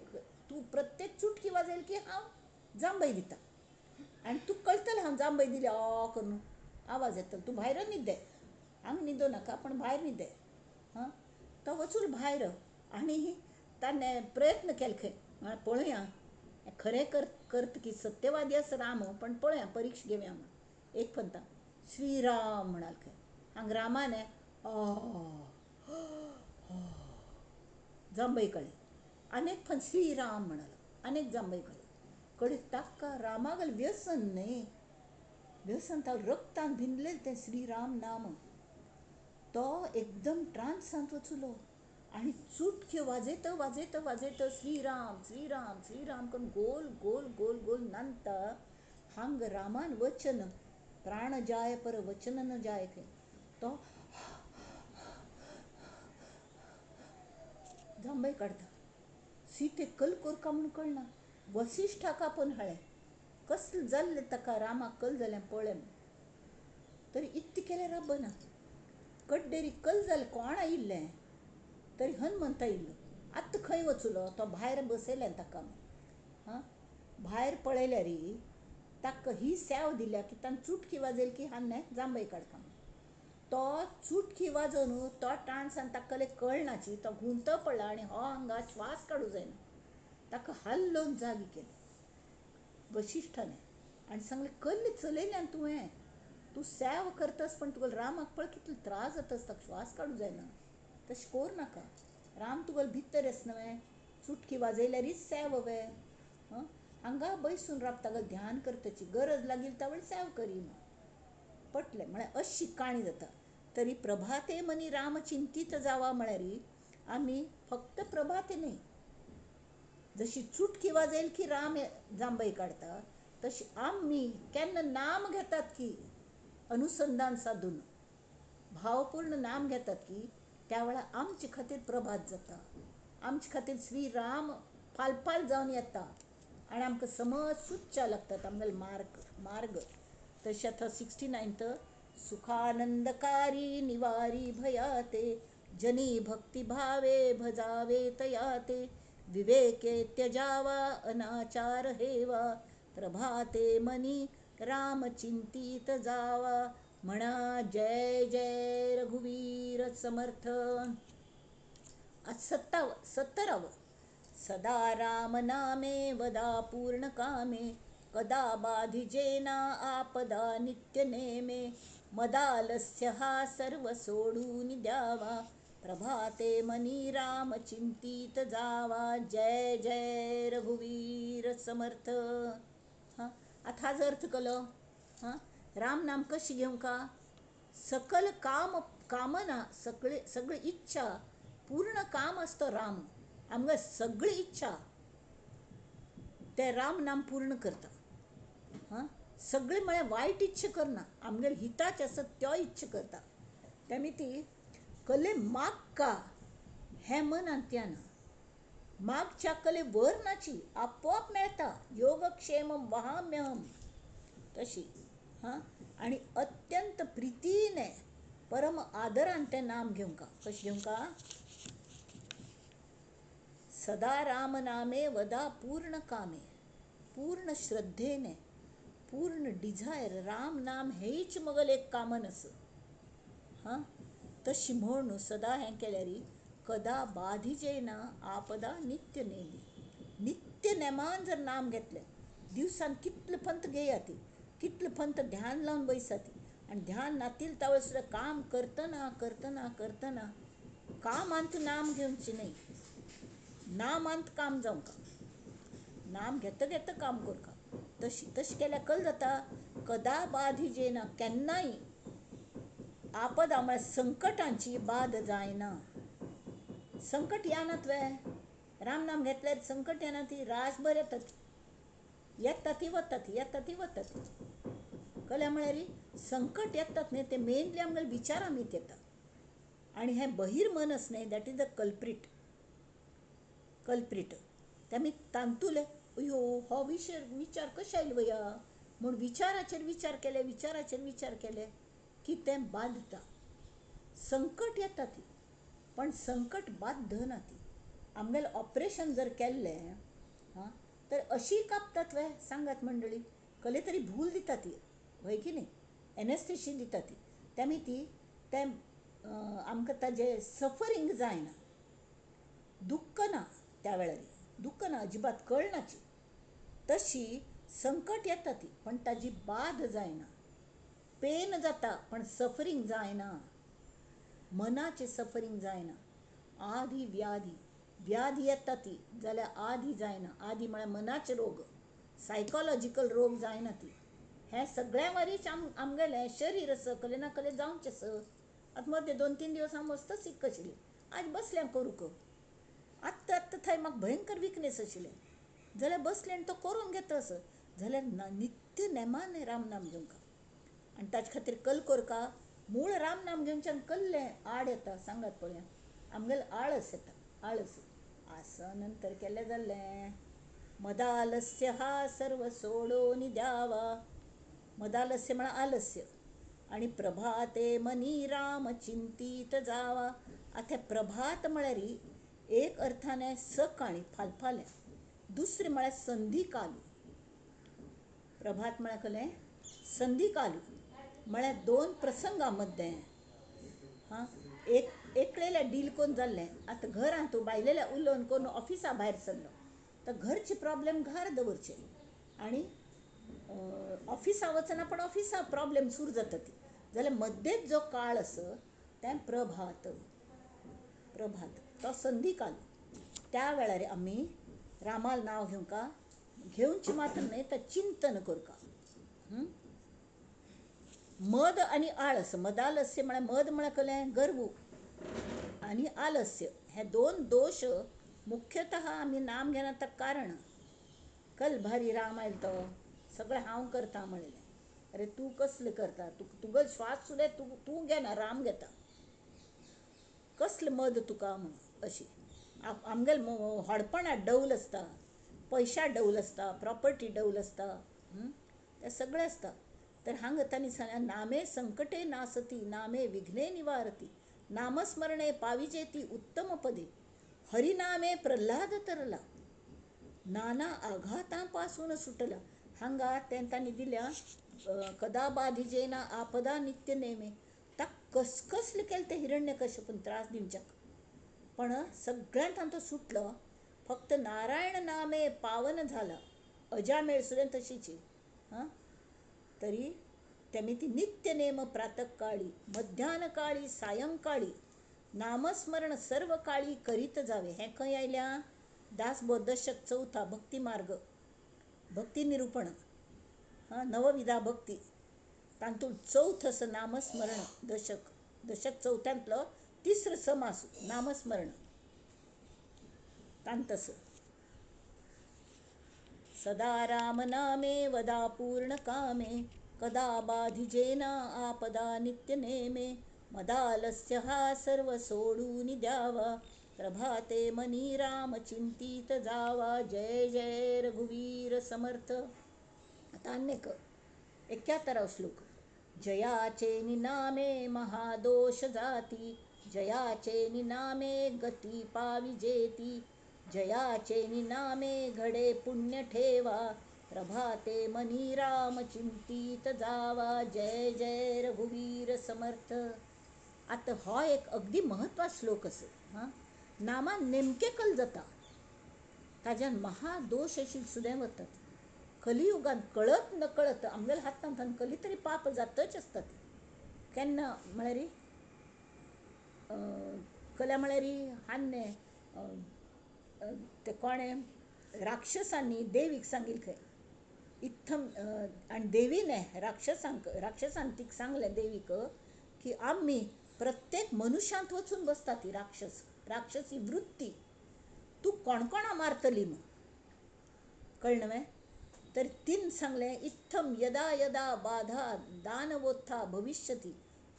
तूं प्रत्येक चुटकी वाजयल की हांव जांभय दिता, आनी तूं कळटलें हांव जांभय दिली ऑ करून आवाज येतलो, तूं भायर न्हिदे, हांगा न्हिदो नाका पण भायर न्हिदे. हां, तो वचून भायर आनी ताणें प्रयत्न केले खंय, म्हळ्यार पळोवया खरें करत की सत्यवादी आसा राम, पण पळोवया परिक्षा घेवया म्हूण. एक पंता श्रीराम म्हणाल खंय, हांगा रामान जांभय कळ्ळी, आनी एक फन श्रीराम म्हणालो, आनी एक जांभय कळ्ळी. कडे ताका रामागल व्यसन न्हय, व्यसन ताका रक्तान भिनलें तें श्रीराम नाम. तो एकदम ट्रान्सांत वचलो आनी चुटक्यो वाजयता वाजयता वाजयता श्रीराम श्रीराम श्रीराम करून गोल गोल गोल गोल नांदता. हांग रामान वचन प्राण जाय पर वचन न जाय खंय, तो जांभय काडटा. सीते कल कोरका म्हूण कळना. वसिष्ठाक आपोवन हाडलें, कसलें जाल्लें ताका रामाक कल जालें पळय म्हूण. तरी इतलें केल्यार राबना, कड्डेरी कल जालें कोण आयिल्लें तरी हनुमंत आयिल्लो. आतां खंय वचलो तो, भायर बसयलें ताका. हां, भायर पळयल्यार ताका ही सेव दिल्या की ताणें चुटकी वाजयली की हांवें जांभय काडका म्हूण. तो चुटकी वाजोवन तो टाणसान ताका कळनाची, तो गुंत पडला आनी हो हांगा श्वास काडूं जायना. ताका हालोवन जागी केलें वशिष्ठाने आनी सांगलें, कल्ले चलयल्यान तुवें, तूं सेव करतास पण तुका रामाक पळय कितलो त्रास जाता, ताका श्वास काडूं जायना, तशें कोर नाका. राम तुगेलो भितर आसा न्हय, चुटकी वाजयल्यारीच सेव वे. हांगा बैसून राब, ताका ध्यान करताची गरज लागील तावळ सेव करी म्हूण. पटलें म्हळ्यार अशी काणी जाता. तरी प्रभाते मनी राम चिंतीत जावा म्हळ्यार आमी फक्त प्रभाते न्हय, जशी चुटकी वाजयल की राम जांभय काडटा तशी आमी केन्ना नाम घेतात की अनुसंधान साधून भावपूर्ण नाम घेतात की त्या वेळार आमचे खातीर प्रभात जाता, आमचे खातीर श्री राम फालफाल जावन येता आनी आमकां समज सुचच्या लागतात आमगेले मार्ग मार्ग. तशें आतां 69 सुखानंदकारी निवारी भयाते जनी भक्ती भावे भजावे तयाते विवेके त्यजावा अनाचार हेवा प्रभाते मनी राम चिंतीत जावा. म्हणा जय जय रघुवीर समर्थ. आज 70व सदा राम नामे वदा पूर्ण कामे कदा बाधिजेना आपदा नित्य नेमे मदालस्य हा सर्व सोडून द्यावा प्रभाते मनी राम चिंतीत जावा. जय जय रघुवीर समर्थ. हां, आता हाजो अर्थ केलो. हां, राम नाम कशी घेवंक का, सकल काम कामना सगळे सगळी इच्छा पूर्ण काम असतो राम, आमकां सगळी इच्छा ते राम नाम पूर्ण करता. हां, सगळी म्हळ्यार वायट इच्छा करना, आमगेले हिताचे आसत त्यो इच्छा करता. तेमी ती कले मागका हें मनांत त्याना, मागच्या कले वर नाची आपोआप मेळटा. योगक्षेम वहाम्यहम तशी. हां, आनी अत्यंत प्रितीने परम आदरान तें नाम घेवंका. कशें घेवंका, सदा राम नामे वदा पूर्ण कामे, पूर्ण श्रद्धेने पूर्ण डिझायर राम नाम हेच मगल एक कामन आस. हां, तशी म्हूण सदा हें केल्यार कदा बाधिजेना आपदा नित्य नेमी. नित्य नेमान जर नाम घेतलें, दिवसान कितले पंत घेया ती, कितले पंत ध्यान लावन बैसा ती, आनी ध्यान नातील तावळ सुद्दां काम करतना करतना करतना कामांत नाम घेवचें न्हय, नामांत काम जावंक, नाम घेता घेता काम करका. तशी तशें केल्यार कल जाता कदा बाधिजेना, केन्नाय आपदा म्हळ्यार संकटांची बाद जायना. संकट येनात वे, रामनाम घेतल्यार संकट येना, ती रासभर येतात, येता ती वतात, येता ती वतात. कळ्ळें म्हळ्यार संकट येतात न्ही ते मेनली आमगेल्या विचारां मीत येता. आनी हें बहिर्मनस न्ही, that is the culprit, culprit. ते आमी तांतुले अयो हो विचार कशें आयलो वया म्हूण विचाराचेर विचार केले, विचाराचेर विचार केले की तें बादता. संकट येता ती, पण संकट बादना ती. आमगेलें ऑपरेशन जर केल्लें हां तर अशी कापतात वे सांगात मंडळी, कसले तरी भूल दिता ती, हय की न्ही, एनेस्थेशी दिता ती. तेमी ती तें आमकां ताजें सफरींग जायना, दुख्ख ना त्या वेळार, दुख्ख ना अजिबात, कळनाची. तशी संकट येता ती, पण ताजी बाद जायना. पेन जाता पण सफरींग जायना, मनाचें सफरींग जायना. आदी व्याधी, व्याधी येता ती जाल्यार आदी जायना. आदी म्हळ्यार मनाचे रोग, सायकोलॉजिकल रोग जायना ती. हें सगळ्या वरीच आमगेलें शरीर आसा कले ना कले जावचें आसा. आतां मदें 2-3 दिवस हांव मस्त सीक आशिल्लें, आज बसलें करूंक. आत्तां आत्तां थंय म्हाका भयंकर विकनेस आशिल्लें, जाल्यार बसलें आनी तो करून घेता असो. जाल्यार नित्य नेमान रामनाम घेवंक. आनी ताजे खातीर कल कोरका मूळ रामनाम घेवच्यान कल्लें आड येता सांगात पळया, आमगेलें आळस येता, आळस. आसन नंतर केलें जाल्लें मदालस्य हा सर्व सोडोनी द्यावा. मदालस्य म्हळ्यार आलस्य. आनी प्रभाते मनी राम चिंतीत जावा. आतां प्रभात म्हळ्यार एक अर्थान सकाळी फालफाल्यां, दुसरें म्हळ्यार संधीकाल. प्रभात म्हळ्यार कसलें संधीकाल, म्हळ्यार दोन प्रसंगां मदें हां एक एकलेल्या डील कोन्न जाल्लें. आतां घरांत तूं बायलेल्या उलोवन करून ऑफिसा भायर सरलो तर घरचे प्रॉब्लेम घर दवरचे आनी ऑफिसा वचना, पण ऑफिसा प्रॉब्लेम सुरू जाता ती. जाल्यार मद्देंच जो काळ आसा तें प्रभात, प्रभात तो संधीकाल. त्या वेळार आमी रामाल नांव घेवंका, घेवचें मात्र न्हय तर चिंतन करका. मद आनी आळस, मदालस्य म्हळ्यार मद म्हळ्यार कसलें गर्व आनी आलस्य, हे दोन दोश मुख्यतः आमी नाम घेना ताका कारण. कल भारी राम आयलो तो सगळें हांव करता म्हणलें. अरे तूं कसलें करता, तुगेलो श्वास सुद्दां तूं घेना, राम घेता. कसलें मद तुका म्हणून अशी आमगेलें व्हडपणा डौल आसता, पयशा डौल आसता, प्रॉपर्टी डौल आसता, तें सगळें आसता. तर हांगा तांणी सांगलें नामे संकटे नासती, नामे विघ्ने निवारती, नामस्मरणे पाविजेती उत्तम पदे, हरिनामे प्रल्हाद तरला, नाना आघातांपासून सुटला. हांगा तें तांणी दिल्या कदा बाधिजेना आपदा नित्य नेमे. ताका कसकसले केलें तें हिरण्यकश्यपून त्रास दिवच्याक, पण सगळ्यांत तो सुटलो. फक्त नारायण नामे पावन झाला. अजामेळ सुद्दां तशीच हां. तरी तेमी ती नित्य नेम प्रातःकाळी, मध्यानकाळी, सायंकाळी नामस्मरण सर्व काळी करीत जावे. हें खंय आयल्या दासबोध दशक चौथा भक्ती मार्ग, भक्ती निरूपण हां, नवविधा भक्ती, तातूंत चौथ असो नामस्मरण दशक, दशक चौथ्यांतलो तिसरो समास नामस्मरण तांतस. सदा राम नामे वदा पूर्ण कामे, कदा बाधिजेना आपदा नित्य नेमे, मदालस्य हा सर्व सोडून द्यावा, प्रभाते मनी राम चिंतीत जावा. जय जय रघुवीर समर्थ. आता अन्यक 71 श्लोक. जयाचे निनामे महादोष जाती, जयाचे निनामे गती पाविजेती, जयाचे निनामे घडे पुण्य ठेवा, प्रभाते मनी राम चिंतीत जावा. जय जय रघुवीर समर्थ. आतां हो एक अगदी म्हत्वाचो श्लोक आसा. हां, नामान नेमकें कल जाता, ताज्यान महादोश आशिल्ले सुद्दां वतात. कलियुगान कळत नकळत आमगेल्या हातांत कली तरी पाप जातच आसता. केन्ना म्हळ्यार कल्या म्हळ्यार हान्ने ते कोणें राक्षसांनी देवीक सांगिल्लें खंय इत्थम आनी देवीने राक्षसांक राक्षसान तिका सांगलें देवीक की आमी प्रत्येक मनुष्यांत वचून बसता ती राक्षस, राक्षसी वृत्ती, तूं कोणकोणा मारतली म्हूण, कळ्ळें न्हय? तर तीन सांगलें इत्थम यदा यदा बाधा दानवोत्था भविष्यति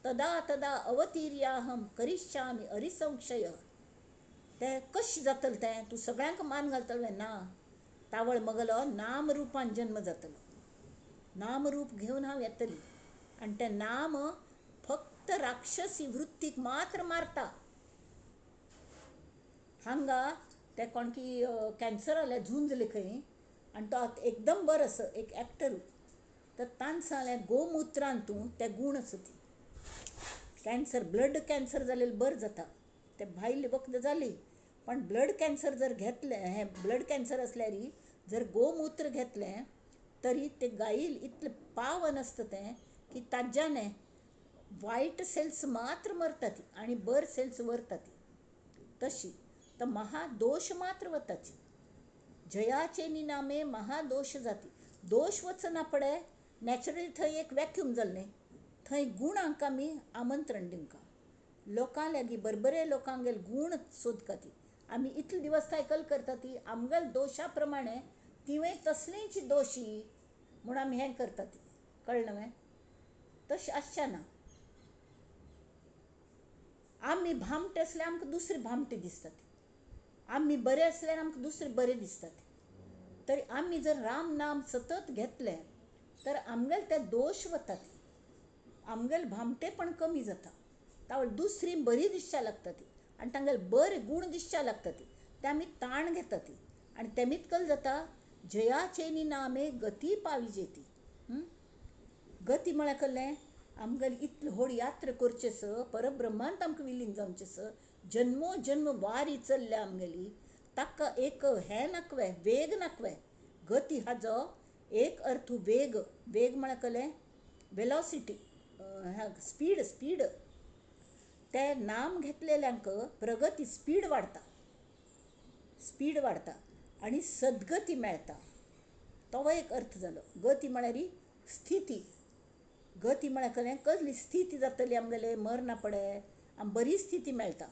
तदा तदा अवतीर्याहम करिष्यामि अरिसंशय. तें कशें जातलें तें तूं सगळ्यांक मान घालतलो ना, तावळ मगलो नाम रुपान जन्म जातलो, नामरूप घेवन हांव येतली आनी तें नाम फक्त राक्षसी वृत्तीक मात्र मारता. हांगा ते कोण की कॅन्सर जालें झुंजले खंय आनी तो आतां एकदम बरो आसा एक एक्टर, तर ताणें सांगलें गोमुत्रान तूं ते गूण आसा ती कॅन्सर ब्लड कॅन्सर जालें बरें जाता. ते भायली वखदां जाली पण ब्लड कॅन्सर जर घेतलें, हें ब्लड कॅन्सर आसल्यार जर गोमुत्र घेतलें तरी ते गायील इतलें पावन आसता तें की ताज्याने वायट सेल्स मात्र मरतात आनी बरे सेल्स वरतात. तशी तर महादोश मात्र वताची. जयाचे निनामे महादोश जाती, दोश वचना पडे नॅचरली थंय एक वॅक्यूम जालें न्ही, थंय गुणांक आमी आमंत्रण दिवंका, लोकां लागीं बरबरे लोकांगेर गूण सोदका ती. आमी इतले दिवस सायकल करता ती आमगेल दोशा प्रमाणे तिवें तसलींच दोशी म्हूण आमी हें करता ती, कळ्ळें न्हय? तशें आसचें ना. आमी भामटे आसल्यार आमकां दुसरे भामटे दिसतात, आमी बरे आसल्यार आमकां दुसरे बरे दिसतात. तरी आमी जर राम नाम सतत घेतलें तर आमगेले ते दोश वतात, आमगेले भामटेपण कमी जाता, तावळ दुसरी बरी दिसच्या लागता ती आनी तांगेले बरे गूण दिसच्या लागता ती, ते आमी ताण घेता ती आनी तेमीत कल जाता जयाचे नामे गती पाविजेती. गती म्हळ्यार कसलें आमगेली इतली व्हड यात्रा करची आसा, परब्रह्मांत आमकां विलीन जावचें आसा, जन्मो जन्म वारी चल्ल्या आमगेली, ताका एक हें नाकवे वेग नाकवे. गती हाजो एक अर्थ वेग, वेग म्हळ्यार कसलें वेलोसिटी, स्पीड, स्पीड. ते नाम घेतलेल्यांक प्रगती स्पीड वाडटा, स्पीड वाडटा आनी सद्गती मेळटा. तो एक अर्थ जालो. गती म्हळ्यार स्थिती, गती म्हळ्यार कसलें कसली स्थिती जातली आमगेले मरना पडे आम बरी स्थिती मेळटा.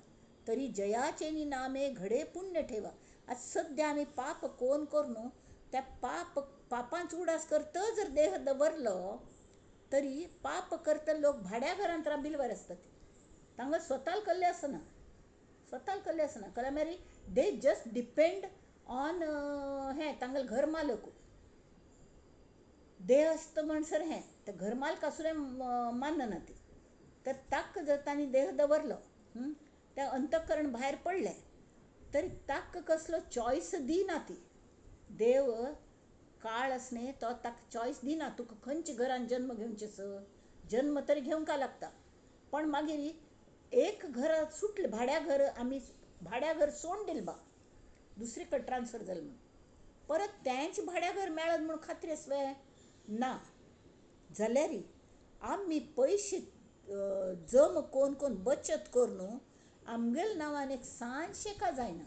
तरी जयाचे नामे घडे पुण्य ठेवा. आतां सद्या आमी पाप कोण करून त्या पाप पापांच उडास करत जर देह दवरलो तरी पाप करता लोक भाड्या घरांत राबिलवार आसतात, तांकां स्वताक कल्लें आसना, स्वताक कल्लें आसना. कळ्ळें मागीर they just depend on हें तांगेलें घर मालक. देह आसता म्हणसर हें ते घर मालक आसूं मानना ती, तर ताका जर तांणी देह दवरलो तें अंतकरण भायर पडलें तरी ताका कसलो चॉयस दिना ती. देव काळ आसने तो ताका चॉयस दिना, तुका खंयच्या घरान जन्म घेवचें आसा, जन्म तरी घेवंक लागता. पण मागीर एक घर सुटलें भाड्या घर, आमी भाड्या घर सोडून दिलें बा, दुसरे कडेन ट्रान्सफर जालें म्हूण, परत तेंच भाड्या घर मेळत म्हूण खात्री आसवे ना. जाल्यार आमी पयशे जम कोण कोण बचत करून आमगेले नांवान एक ल्हानशें का जायना,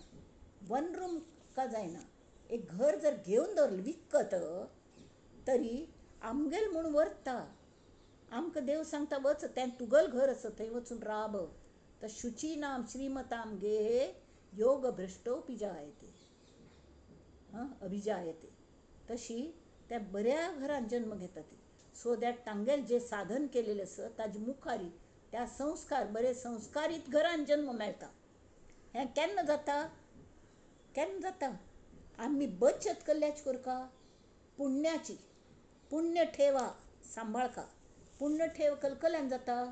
वन रूम का जायना, एक घर जर घेवन दवरलें विकत तरी आमगेल म्हूण व्हरता. आमकां देव सांगता वच तें तुगेलें घर आसा थंय वचून राब. तर शुचीनाम श्रीमताम गेहे योग भ्रष्टोपि जायते, अभिजायते. तशी त्या बऱ्या घरान जन्म घेता ती, सो that तांगेलें जें साधन केलेलें आसा ताजे मुखारी त्या संस्कार बरे संस्कारीत घरान जन्म मेळटा. हें केन्ना जाता, केन्ना जाता आमी बचत केल्ल्याच करका पुण्याची, पुण्य ठेवा सांबाळका. पुण्य ठेव कलकल्यान जाता,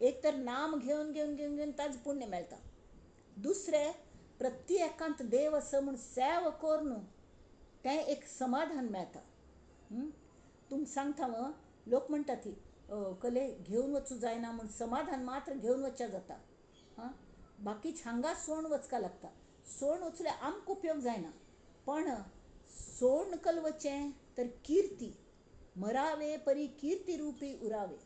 एक तर नाम घेवन घेवन घेवन घेवन ताजें पुण्य मेळटा. दुसरें प्रत्येकांत देव आसा म्हूण सेव करून तें एक समाधान मेळटा. तुमकां सांगता हांव, लोक म्हणटा ती कले घेवन वचूं जायना म्हूण समाधान मात्र घेवन वचचें जाता. आं, बाकीच हांगा सोण वचका लागता, सोण वचल्यार आमकां उपयोग जायना, पण सोण कल वचें तर किर्ती मरावे परी किर्ती रुपी उरावे.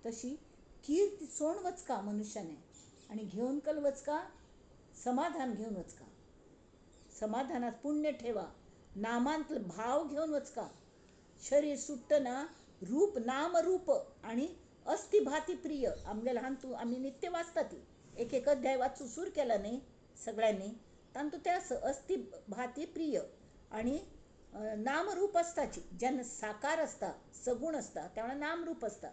तशी कीर्ती सोण वचका मनुष्याने आनी घेवन कल वचका, समाधान घेवन वचका. समाधानात पुण्य ठेवा, नामांतलो भाव घेवन वचका. शरीर सुट्टना रूप नाम रूप आनी अस्थि भाती प्रिय. आमगे लहान तूं आमी नित्य वाचता ती एक एक अध्याय वाचू सूर केला न्ही सगळ्यांनी, तांतू ते आसा अस्थि भाती प्रिय. आनी नामरूप आसताची जेन्ना साकार आसता सगूण आसता त्या नामरूप आसता,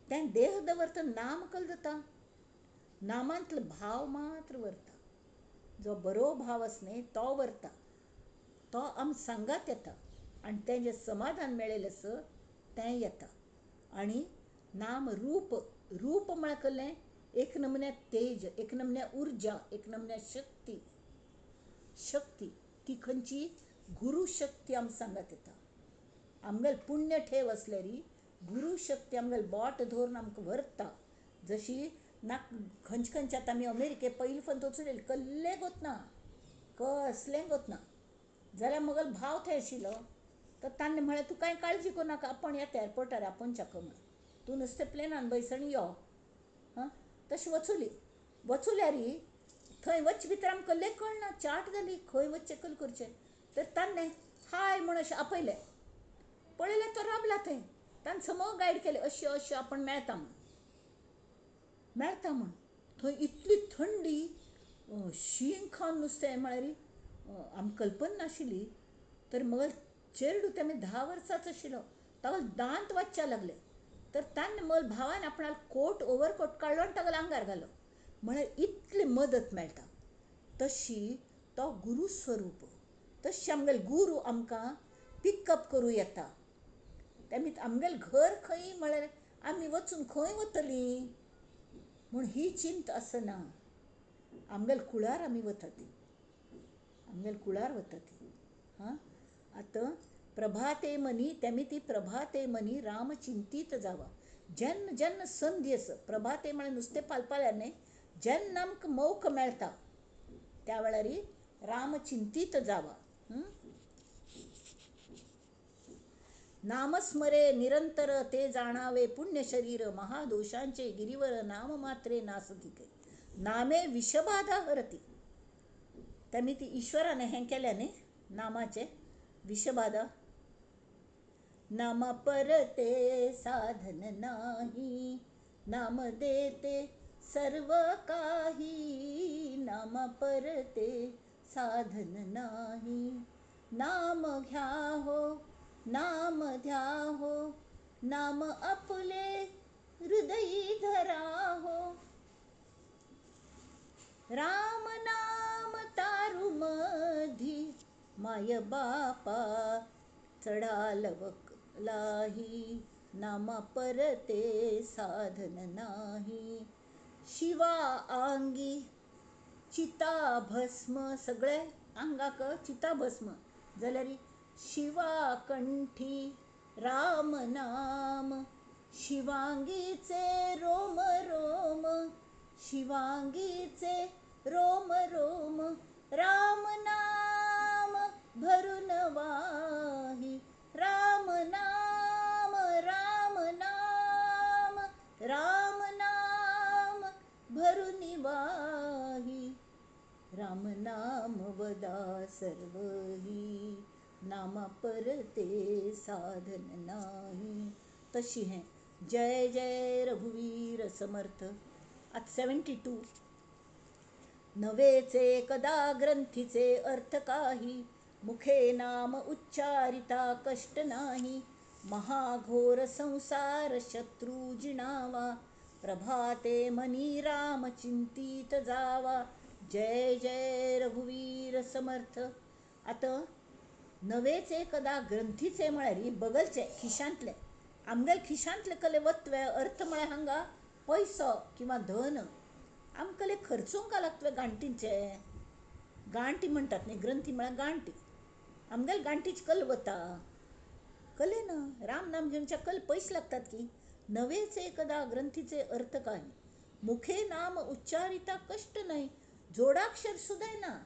तें देह दवरता नाम कल जाता, नामांतलो भाव मात्र वरता. जो बरो भाव आसा न्ही तो वरता, तो आम सांगात येता आनी तें जें समाधान मेळिल्लें आसा तें येता. आनी नाम रूप, रूप म्हळ्यार कसलें, एक नमुन्या तेज, एक नमुन्या उर्जा, एक नमुन्या शक्ती. शक्ती ती खंयची, गुरू शक्ती आम सांगात येता. आमगेल पुण्य ठेव आसल्यार गुरू शक्ती आमगेल बोट धरून आमकां व्हरता. जशी ना खंयचे खंयचे आतां आमी अमेरिके पयलीं फक्त वचून कल्लें गोतना, कसलें गोतना जाल्यार मगेलो भाव थंय आशिल्लो, तर ताणें म्हळें तूं कांय काळजी करूं नाका, आपूण येता एअरपोर्टार आपूण चाक म्हण, तूं नुस्तें प्लेनान बैस आनी यो. हां तशें वचुली, वचुल्यार थंय वच भितर आमकां कल्लें कळना, चाट जाली खंय वचचें कल करचें. तर ताणें हाय म्हूण अशें आपयलें, पळयलें तो राबला थंय, ताणें समज गायड केलें अशें अशें आपण मेळता म्हूण, मेळता म्हूण. थंय इतली थंडी, शीं खावन नुस्तें म्हळ्यार आमकां कल्पना नाशिल्ली. तर मगेलो चेडूं तें आमी 10 वर्सांच आशिल्लो, ताका दांत वाजच्या लागले. तर ताणें मगेल्या भावान आपणालो कोट ओवरकोट काडलो आनी तागेल्या आंगार घालो. म्हळ्यार इतली मदत मेळटा. तशी तो गुरू स्वरूप, तशी आमगेलो गुरू आमकां पिकअप करूं येता. तेमी आमगेलें घर खंय म्हळ्यार आमी वचून खंय वतलीं म्हूण ही चिंता आसना. आमगेले कुळार आमी वता ती, आमगेले कुळार वता ती. हां आतां प्रभाते मनी, तेमी ती प्रभाते मनी राम चिंतीत जावा. जेन्ना जेन्ना संदी आसा, प्रभाते म्हळ्यार नुस्तें पालपाल्यार न्ही, जेन्ना आमकां मौक मेळटा त्या वेळार राम चिंतीत जावा. नामस्मरे निरंतर ते जाणावे पुण्य शरीर, महादोषांचे गिरीवर नाम मात्रे नासती, नामे विषबाधा हरती. तेमी ती ईश्वराने हें केलें न्ही नामाचें विषबाधा. नामा परते साधन नाही, नाम देते सर्व काही, नामा परते साधन नाही. नाम घ्या हो नाम ध्या हो, नाम आपले हृदयी धरा हो. राम नाम तारू मधी, my बापा चढालवलाही, नामा परते साधन नाही. शिवा आंगी चिता भस्म, सगळे आंगाक चिता भस्म जाल्यार शिवा कंठी राम नाम, शिवांगीचे रोम रोम, शिवांगीचे रोम रोम, राम नाम भरून वाही, राम नाम राम नाम राम नाम भरून वाही, राम नाम वदा सर्वही, नामा परते साधन नाही. तशी हें जय जय रघुवीर समर्थ. आतां 72. नवेचे कदा ग्रंथीचे अर्थ काही, मुखे नाम उच्चारिता कष्ट नाही, महाघोर संसार शत्रू जिणावा, प्रभाते मनी राम चिंतीत जावा. जय जय रघुवीर समर्थ. आतां नवेचे कदा ग्रंथीचे म्हळ्यार बगलचे खिशांतले, आमगेले खिशांतले कले वत्वे अर्थ म्हळ्यार हांगा पयसो किंवा धन आमकां खर्चूंक लागतले गांठींचे. गांठी म्हणटात न्ही, ग्रंथी म्हळ्यार गांठी. आमगेले गांठीच कल वता कले ना, राम नाम घेवच्या कल पयशे लागतात की. नवेचे कदा ग्रंथीचे अर्थ काय, मुखे नाम उच्चारिता कष्ट नाही, जोडाक्षर सुद्दां ना.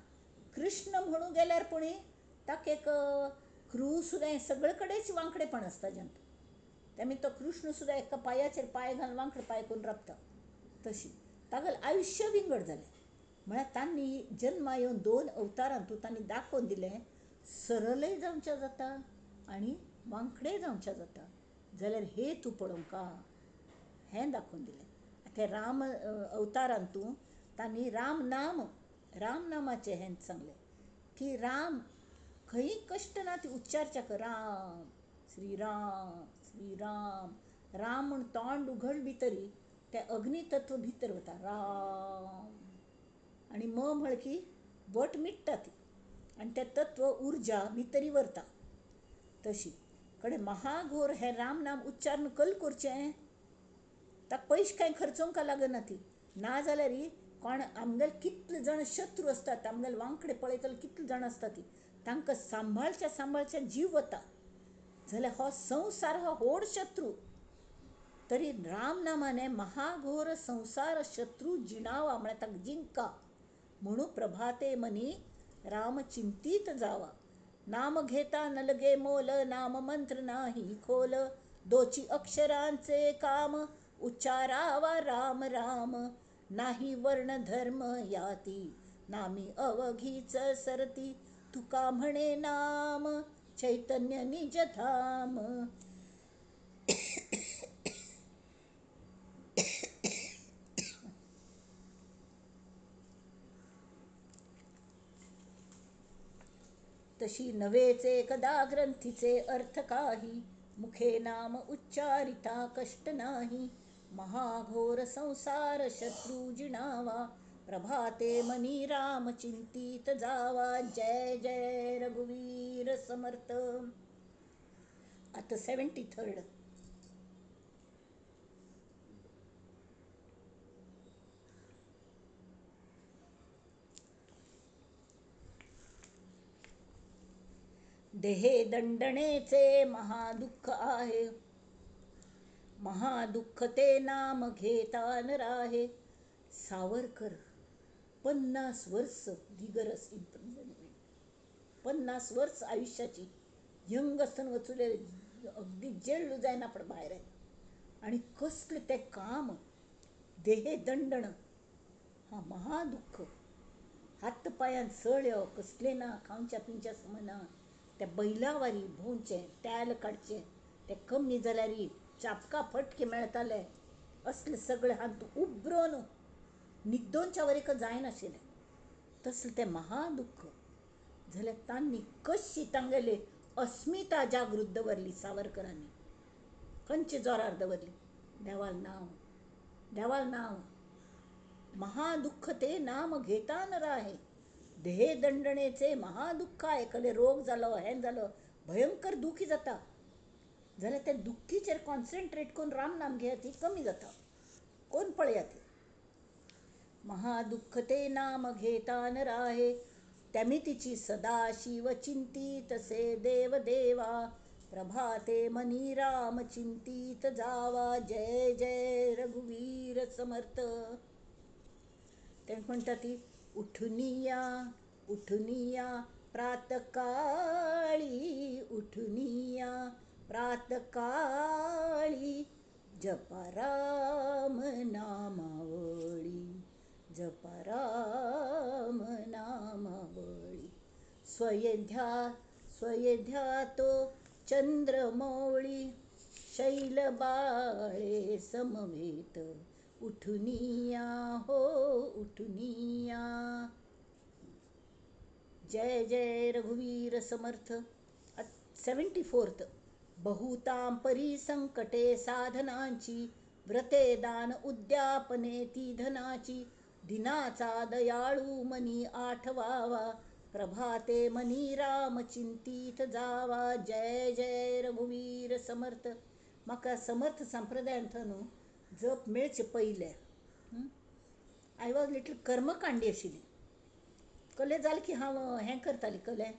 कृष्ण म्हणू गेल्यार पुणी ताका एक क्रू सुद्दां सगळे कडेच वांकडेपण आसता जंत. तेमी तो कृष्ण सुद्दां एका पांयाचेर पांय घालून वांकड पांय करून राबता तशी तागेलें आयुश्य विंगड जालें. म्हळ्यार तांणी जन्मा येवन 2 अवतारांतू तांणी दाखोवन दिलें सरळय जावच्या जाता आनी वांकडेय जावच्या जाता, जाल्यार हे तूं पळोवंका हें दाखोवन दिलें. ते राम अवतारांतू तांणी राम नाम, राम नामाचें हें सांगलें की राम खंय कश्ट ना ती उच्चारच्याक राम श्री राम श्री राम राम म्हूण तोंड उघडली तरी तें अग्नितत्व भितर वता राम, आनी म म्हळ की वट मिट्टा ती आनी तें तत्व उर्जा भितरी व्हरता. तशी कडेन महाघोर हें राम नाम उच्चारण कल करचें, ताका पयशे कांय खर्चोवंक लागना ती, ना जाल्यार कोण आमगेले कितले जाण शत्रू आसतात, आमगेले वांकडे पळयतले कितले जाण आसतात ती, तांकां सांबाळच्या सांबाळच्या जीव वता. जाल्यार हो संवसार हो व्हड शत्रू, तरी राम नामाने महाघोर संवसार शत्रू जिणावा म्हळ्यार ताका जिंका म्हणून प्रभाते मनी राम चिंतीत जावा. नाम घेता नलगे मोल, नाम मंत्र नाही खोल, दोची अक्षरांचे काम, उच्चारावा राम राम, नाही वर्ण धर्म याती, नामी अवघीच सरती, तुका म्हणे नाम चैतन्य निज धाम. तशी नवेचे कदा ग्रंथीचे अर्थ काही, मुखे नाम उच्चारिता कष्ट नाही, महाघोर संसार शत्रू जिणावा, प्रभाते मनी राम चिंतित जावा. जय जय रघुवीर समर्थ. आता 73. देहे दंडणेचे महादुःख आहे, महादुःख ते नाम घेता न राहे. सावरकर 50 वर्ष दिगरस इम्प्रिजनमेंट, 50 वर्ष आयुष्याची यंग आसतना वचुले अगदी जेल जायना पण भायर आयले आनी कसलें तें काम, देहे दंडण हा महादुःख, हात पांयान सळ्यो कसलें ना, खावच्या पिवच्या समना, त्या बैलावारी भोंवचें, तेल काडचें, तें कमी जाल्यार चापका फटके मेळटाले, असलें सगळें हातूंत उबरोन न्हिदोनच्या वरीक जायनाशिल्लें, तसलें तें महादुःख. जाल्यार तांणी कशी तांगेली अस्मिता जागृत दवरली सावरकरांनी, खंयचे जोरार दवरली, देवाल नांव, देवाल नांव. महादुःख ते नाम घेता न राहे, देह दंडणेचे महादुःख आहे. कले रोग जालो, हें जालो, भयंकर दुखी जाता, जाल्यार ते दुख्खीचेर कॉन्सन्ट्रेट करून राम नाम घेयात ती कमी जाता, कोण पळयात. महादुःख ते नाम घेता न राहे, त्यामितीची सदाशिव चिंतीत से देव देवा, प्रभाते मनी राम चिंतीत जावा. जय जय रघुवीर समर्थ. ते म्हणटा ती उठुनिया उठुनिया प्रातकाळी, उठुनिया प्रातकाळी, जपा राम नामावळी, जपा राम नामावळी. स्वयध्या तो चंद्रमौळी, शैलबाळे समवेत, उठुनिया हो उठुनिया. जय जय रघुवीर समर्थ. 74. बहुतां परी संकटे साधनांची, व्रते दान उद्यापने ती धनाची, दिनाचा दयाळू मनी आठवावा, प्रभाते मनी राम चिंतीत जावा. जय जय रघुवीर समर्थ. म्हाका समर्थ संप्रदायांत न्हू जप मेळचे पयलें I was little कर्मकांडी आशिल्ली. कले जालें की हांव हें करतालें, कले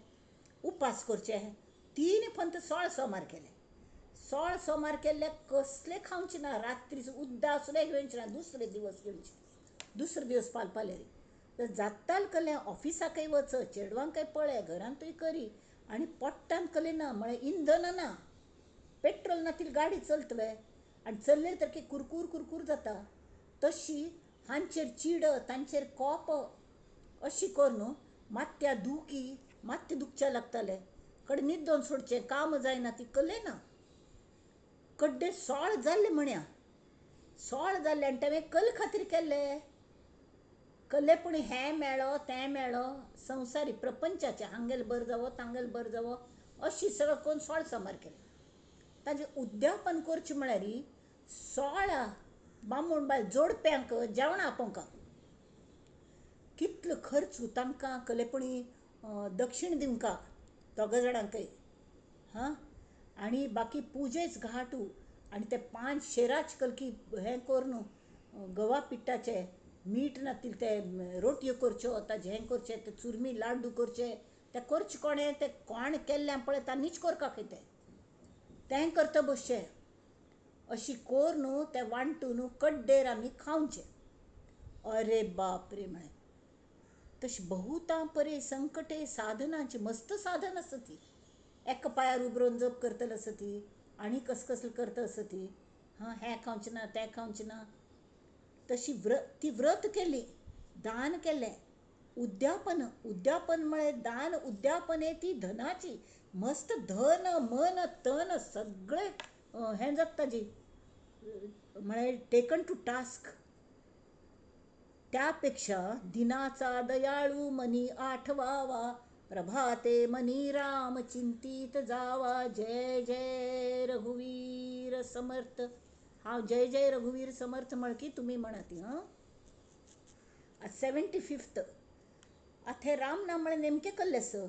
उपास करचे, 3 पंत 16 सोमार केले, 16 सोमार केल्ले कसले खावचें ना, रात्रीचो उद्दास सुद्दां घेवचें ना, दुसरे दिवस घेवचे, दुसरे दिवस पालपालेरी तर जाताल कले ऑफिसाकय वच, चेडवांकय पळय, घरांतूय करी, आनी पोट्टान कले ना म्हळ्यार इंधन ना, पेट्रोल ना ती गाडी चलतले आनी चल्ले तर की कुरकूर कुरकूर जाता. तशी हांचेर चीड तांचेर कोप अशी करून मात्या दुखी मात्तें दुखच्या लागतालें. कडेन न्हिदोन सोडचें काम जायना ती कल्लें ना. कड्डे सोळ जाल्ले म्हण्या सोळ जाल्ले आनी तेणें कल खातीर केल्ले कल्ले. पूण हें मेळो तें मेळो संवसारी प्रपंचाचें हांगेल बरें जावो तांगेल बरें जावो अशी सगळें करून सोळ सामार केलें. ताजें उद्यापन करचें म्हळ्यार 16 बामूण बायल जोडप्यांक जेवणां आपोवंक कितलो खर्च तांकां कलेपणी दक्षिण दिवंका दोगा जाणांकय. हां आनी बाकी पुजेच घाटू आनी ते 5 शेराच कलकी हें करून गवा पिट्टाचें मीठ नातील ते रोटयो करच्यो ताजें हें करचें ते चुरमी लाडू करचे ते करचे कोणें ते कोण केल्लें पळय तांणीच करका खंय तें तें करता बसचें. अशी करून तें वांटून कड्डेर आमी खावचें. अरे बाप रे म्हळें. तशें बहुता परे संकटे साधनाची मस्त साधन आसा ती. एका पांयार उबो रावन जप करतले आसा ती आनी कसलें कसलें करता आसा ती. हां हें खावचें ना तें खावचें ना. तशी ती व्रत केली, दान केलें, उद्यापन उद्यापन म्हळें दान उद्यापन ती धनाची मस्त धन मन तन सगळें हें जाता ताजी म्हळें टेकन टू टास्क. त्या पेक्षा दिनाचा दयाळू मनी आठवावा प्रभाते मनी राम चिंतीत जावा. जय जय रघुवीर समर्थ. हांव जय जय रघुवीर समर्थ म्हळकी तुमी म्हणा ती. हां 75th. आतां हें राम नाम म्हळें नेमकें कसलें आसा?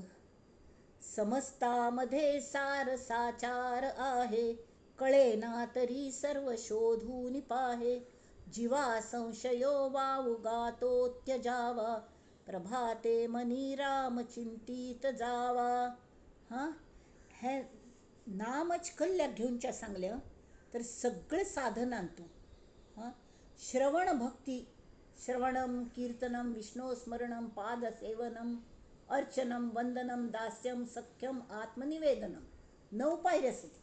समस्तामध्ये सार साचार आहे, कळेना तरी सर्व शोधून पाहे, जीवा संशयो वाऊगा तो त्यजावा, प्रभाते मनी राम चिंतीत जावा. हां हें नामच कल्ल्याक घेवच्या सांगलें तर सगळें साधनान तूं. हां श्रवण भक्ती, श्रवणम कीर्तनम विष्णु स्मरणम पादसेवनम अर्चनम वंदनम दास्यम सख्यम आत्मनिवेदनम 9 पायरी आसा ती.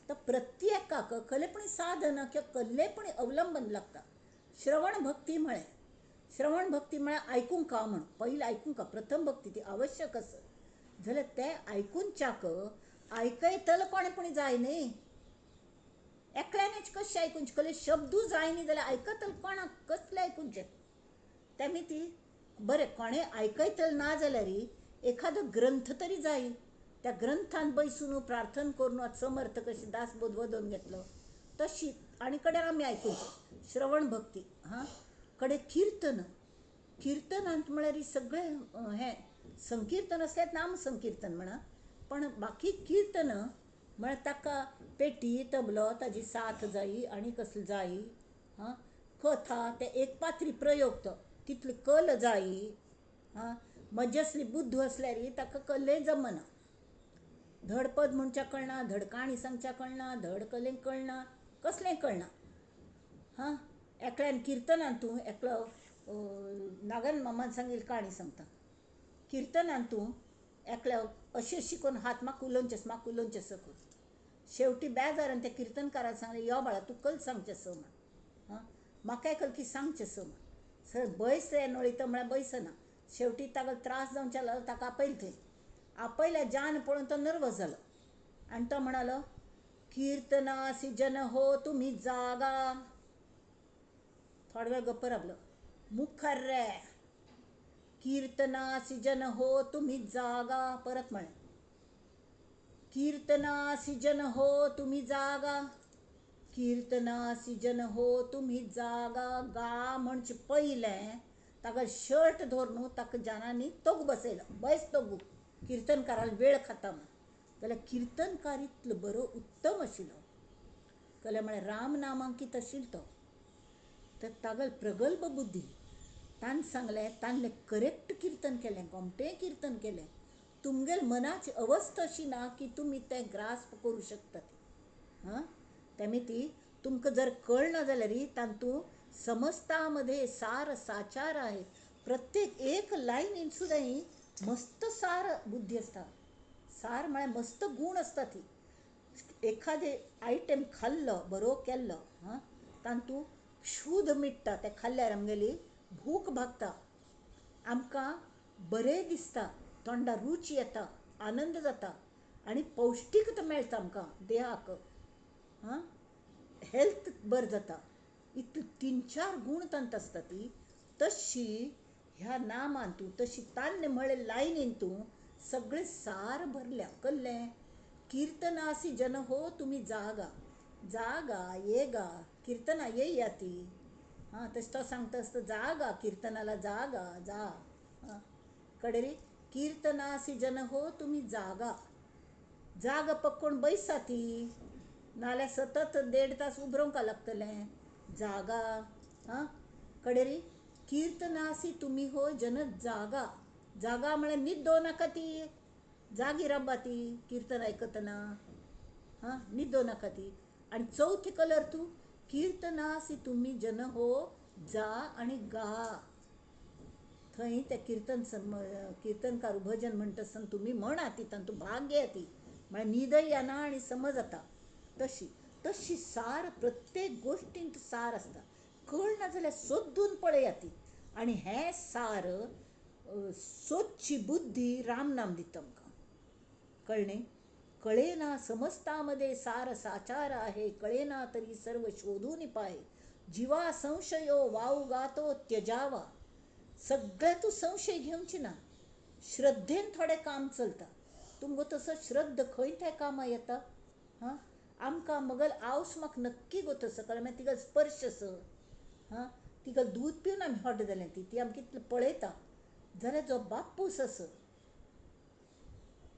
तर प्रत्येकाक कलेपणी साधन किंवा कल्लेपणी अवलंबन लागता. श्रवण भक्ती म्हळें, श्रवण भक्ती म्हळ्यार आयकूंक का म्हण पयलीं आयकूंक का प्रथम भक्ती ती आवश्यक आसा. जाल्यार तें आयकूनच्याक आयकयतलो कोणेपणी जाय न्ही, एकल्यानच कशें आयकूनचें कले शब्दू जाय न्ही जाल्यार आयकतलो कोणाक कसलें आयकूनचें. तेमी ती बरें कोणें आयकयतलो ना जाल्यार एखादो ग्रंथ तरी जाय, त्या ग्रंथान बैसून प्रार्थना करून आतां समर्थ कशें दासबोध वदोवन घेतलो तशी आनी कडेन आमी आयकुचें श्रवण भक्ती. हां कडेन किर्तन, किर्तनांत म्हळ्यार सगळें हें संकिर्तन आसल्यार नाम संकिर्तन म्हणा, पण बाकी किर्तन म्हळ्यार ताका पेटी तबलो ताजी साथ जायी आनी कसली जायी. हां कथा ते एक पात्री प्रयोग तो तितली कल जायी. हां मजसली बुद्ध आसल्यार ताका कल्लें जमना, धड पद म्हणच्या कळना, धड काणी सांगच्या कळना, धड कलें कळना, कसलें कळना. हां एकल्यान किर्तनान तूं एकलो नागन मामान सांगिल्ली काणी सांगता. किर्तनान तूं एकल्या अशें अशी करून हात म्हाका उलोवचें म्हाका उलोवचें असो करून शेवटी बेजारान त्या किर्तनकारान सांगलें, यो बाळा तूं कल सांगचें आसा म्हण. हां म्हाकाय कलकी सांगचें आसा म्हण. सर बैस नळिता म्हळ्यार बैसना. शेवटी ताका त्रास जावंक लागलो, ताका आपयलें थंय. आपयल्या जान पळोवन तो नर्वस जालो आनी तो म्हणालो, किर्तनासी जन हो तुम्ही जागा. थोडो वेळ गप्प रावलो. मुखार रे किर्तनासी जन हो तुम्ही जागा, परत म्हळें कीर्तनासी जन हो तुम्ही जागा, कीर्तनासी जन हो तुम्ही जागा. गा म्हणचे पयलें ताका शर्ट धरून ताका जनांनी तोग बसयलो, बैस तोगू किर्तनकाराक वेळ खाता म्हण. जाल्यार किर्तनकार इतलो बरो उत्तम आशिल्लो, कळ्ळें म्हळ्यार राम नामांकीत आशिल्लो तो. तर तागेलो प्रगल्भ बुद्धी ताणें सांगलें, ताणें करेक्ट किर्तन केलें, गोमटें किर्तन केलें. तुमगेल मनाची अवस्था अशी ना की तुमी तें ग्रास्प करूं शकतात. हां तेमी ती तुमकां जर कळना जाल्यार तातूंत समस्तामध्ये सार साचार आहे, प्रत्येक एक लायनीन सुद्दां ही मस्त सार बुद्धी आसता. सार म्हळ्यार मस्त गूण आसता ती. एखादें आयटम खाल्लो बरो केल्लो हां तातूंत क्षूद मिट्टा तें खाल्ल्यार आमगेली भूक भागता, आमकां बरें दिसता, तोंडाक रूच येता, आनंद जाता आनी पौश्टीकता मेळटा आमकां देहाक आं हेल्थ बरें जाता. इतले तीन चार गूण तातूंत आसता ती तशी ह्या नामान तूं तशी तान्य म्हळ्ळे लायनीन तूं सगळें सार भरल्या. कसलें? किर्तनासी जन हो तुमी जागा, जागा येगा, किर्तना येया ती. हां तशें तो सांगता आसता जागा, किर्तनाला जागा जा. हां कडेरी किर्तनासी जन हो तुमी जागा, जागा पक्कोण बैसा ती, नाल्यार सतत 1.5 तास उबरोवंक लागतलें. जागा. हां कडेरी किर्तनासी तुमी हो जन जागा, जागा म्हळ्यार न्हिदो नाका ती, जागी राबा ती किर्तन आयकतना. हां न्हिदो नाका ती. आनी चवथी कलर तूं किर्तनासी तुमी जन हो जा आनी गा. थंय ते किर्तन किर्तनकार भजन म्हणटा आसतना तुमी म्हणा ती, तातूंत भाग घेया ती, म्हळ्यार न्हीदय येना आनी समज जाता. तशी तशी सार प्रत्येक गोश्टींत सार आसता. कळना जाल्यार सोदून पळया ती. आनी हें सार सोदची बुद्धी रामनाम दिता आमकां. कळ्ळें? कळेना समजता मध्ये सार साचार आहे, कळेना तरी सर्व शोधून पाहे, जिवा संशयो वाऊ गातो त्यजावा. सगळ्या तूं संशय घेवची ना, श्रद्धेन थोडें काम चलता. तुमकां तसो श्रद्ध खंय त्या कामां येता? हां आमकां मगल आवस म्हाका नक्की गो तसो, कारण मागीर तिका स्पर्श असो. हां तिका दूद पिवन आमी हॉट जालें, ती ती आमकां कितलें पळयता. जाल्यार जो बापूस आसा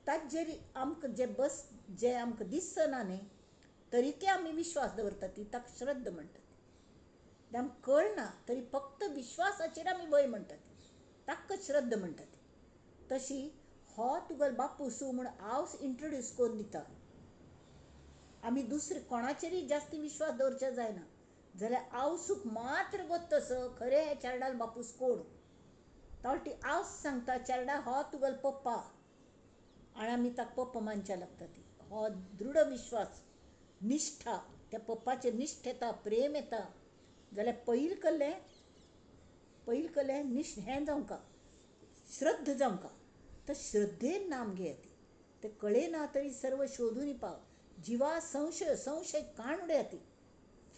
ताजेर आमकां जे बस जे आमकां दिसना न्ही तरीकय आमी विश्वास दवरता ती, ताका श्रद्धा म्हणटात. ते आमकां कळना तरी फक्त विश्वासाचेर आमी वय म्हणटात, ताका श्रद्धा म्हणटात. तशी हो तुगेलो बापूस म्हूण हांव इंट्रोड्यूस करून दिता. आमी दुसरे कोणाचेरय जास्ती विश्वास दवरचे जायना. जाल्यार आवसूक मात्र गोत्तसो खरें हे चेरडाल बापूस कोण तावटी आवस सांगता, चेरडा हो तुगेलो पप्पा. आनी आमी ताका पप्पा मानच्या लागता ती. हो दृढ विश्वास, निश्ठा, त्या पप्पाचेर निश्ठ येता, प्रेम येता. जाल्यार पयल कल्लें पयल कल्लें निश्ठ हें जावंका, श्रद्ध जावंका. तर श्रद्धेन नाम घेया ती. ते कळेना तरी सर्व शोधून पाव, जिवा संशय संशय काण उडया ती,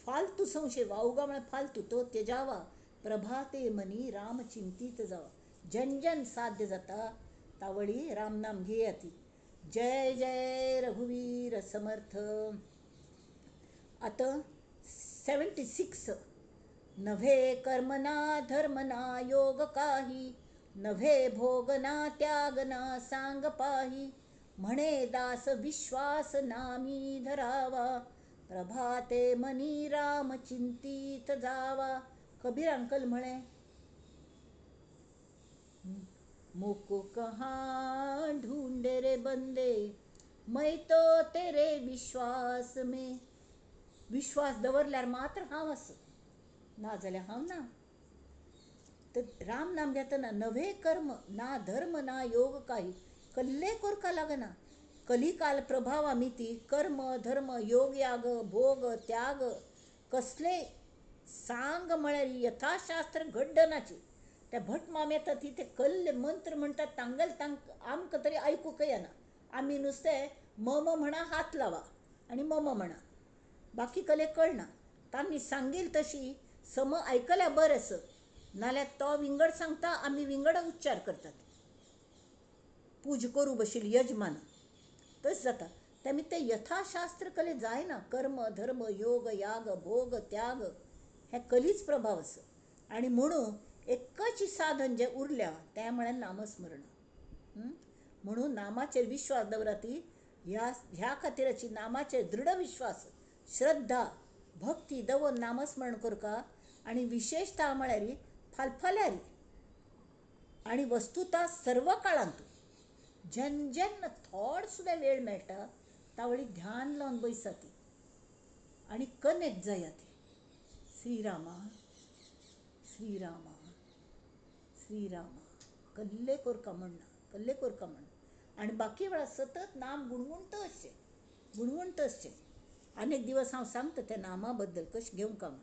फालतू संशय वाऊगा म्हळ्यार फालतू तो तेजावा, प्रभाते मनी राम चिंतीत जावा. जन जन साध्य जाता तावळी रामनाम घेया ती. जय जय रघुवीर समर्थ. आतां 76. नव्हे कर्म ना धर्म ना योग काही, नव्हे भोग ना त्याग ना सांग पाही, म्हणे दास विश्वास नामी धरावा, प्रभाते मनी राम चिंतीत जावा. कबीर अंकल म्हणे मोको कहाँ ढूंढे रे बंदे, मैं तो तेरे विश्वास में. विश्वास दवरल्यार मात्र हांव आसा, ना जाल्यार हांव ना. तर राम नाम घेतना नव्हे कर्म ना धर्म ना योग काही, कल्ले कोरका लागना. कलिकाल प्रभावा मिती कर्म धर्म योग याग भोग त्याग कसले सांग म्हळ्यार यथाशास्त्र घडनाची. त्या भट माम येता ती ते कल्ले मंत्र म्हणटात तांगेले तांक आमकां तरी आयकूंक येना. आमी नुस्तें मम म्हणा हात लावा आनी मम म्हणा, बाकी कले कळना. तांणी सांगील तशी सम आयकल्यार बरें आसा, नाल्यार तो विंगड सांगता आमी विंगड उच्चार करतात. पूज करूं बशील यजमान तशें जाता. तेमी तें यथाशास्त्र कले जायना. कर्म धर्म योग याग भोग त्याग हे कलीच प्रभाव आसा. आनी म्हणून एकच साधन जें उरल्या तें म्हळ्यार नामस्मरण. म्हणून नामाचेर विश्वास दवरात. ह्या ह्या खातीराची नामाचेर दृढ विश्वास, श्रद्धा, भक्ती दवर नामस्मरण करका. आनी विशेशता म्हळ्यार फालफाल्यार आनी वस्तुता सर्व काळांत जेन्ना जेन्ना थोडो सुद्दां वेळ मेळटा तावळी ध्यान लावन बैसा ती आनी कनेक्ट जाया ती. श्रीरामा श्रीरामा श्रीरामा कल्ले कोरका म्हणना, कल्ले कोरका म्हणना. आनी बाकी वेळार सतत नाम गुणगुणता अशें. गुणवंत आसचें. आनी एक दिवस हांव सांगता त्या नामा बद्दल कशें घेवंक म्हूण.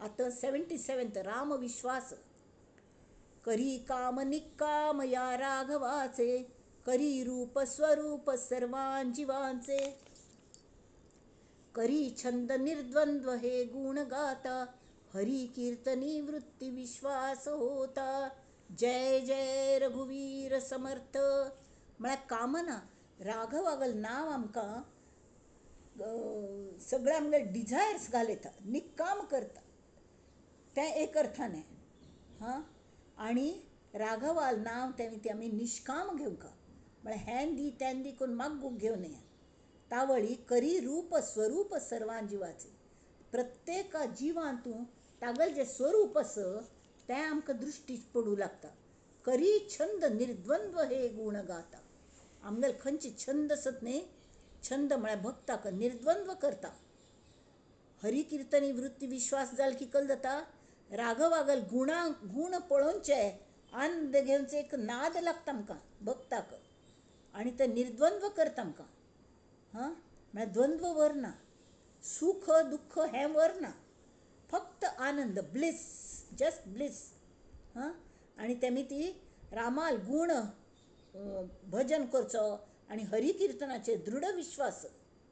आतां 77 राम विश्वास. करी काम निक्काम या राघवाचे, करी रूप स्वरूप सर्वां जिवांचे, करी छंद निर्द्वंद्व हे गुण गाता, हरी कीर्तनी वृत्ती विश्वास होता, जय जय रघुवीर समर्थ. म्हळ्यार कामना राघवागल नांव आमकां सगळे आमगे डिझायर्स घालयता, निक्काम करता तें एक अर्थान. हां, आनी राघवाल नांव तें ती आमी निष्काम घेवंका, म्हळ्यार हें दी तें दी करून मागूंक घेवन येया. तावळी करी रूप स्वरूप सर्वां जिवाचे, प्रत्येक जिवांत तूं तागेलें जें स्वरूप आसा तें आमकां दृश्टीक पडूं लागता. करी छंद निर्द्वंद्व हे गुण गाता, आमगेले खंयचे छंद आसत न्ही, छंद म्हळ्यार भक्ताक निर्द्वंद्व करता. हरी किर्तनी वृत्ती विश्वास जाल की कल जाता, राघवागल गुणा गुण पळोवचे आनंद घेवचे एक नाद लागता आमकां भक्ताक, आनी ते निर्द्वंद्व करता आमकां. हां, म्हळ्यार द्वंद्व व्हरना, सुख दुख्ख हें व्हरना, फक्त आनंद, ब्लिस, जस्ट ब्लिस. हां, आनी तेमी ती रामाल गुण भजन करचो आनी हरी किर्तनाचेर दृढ विश्वास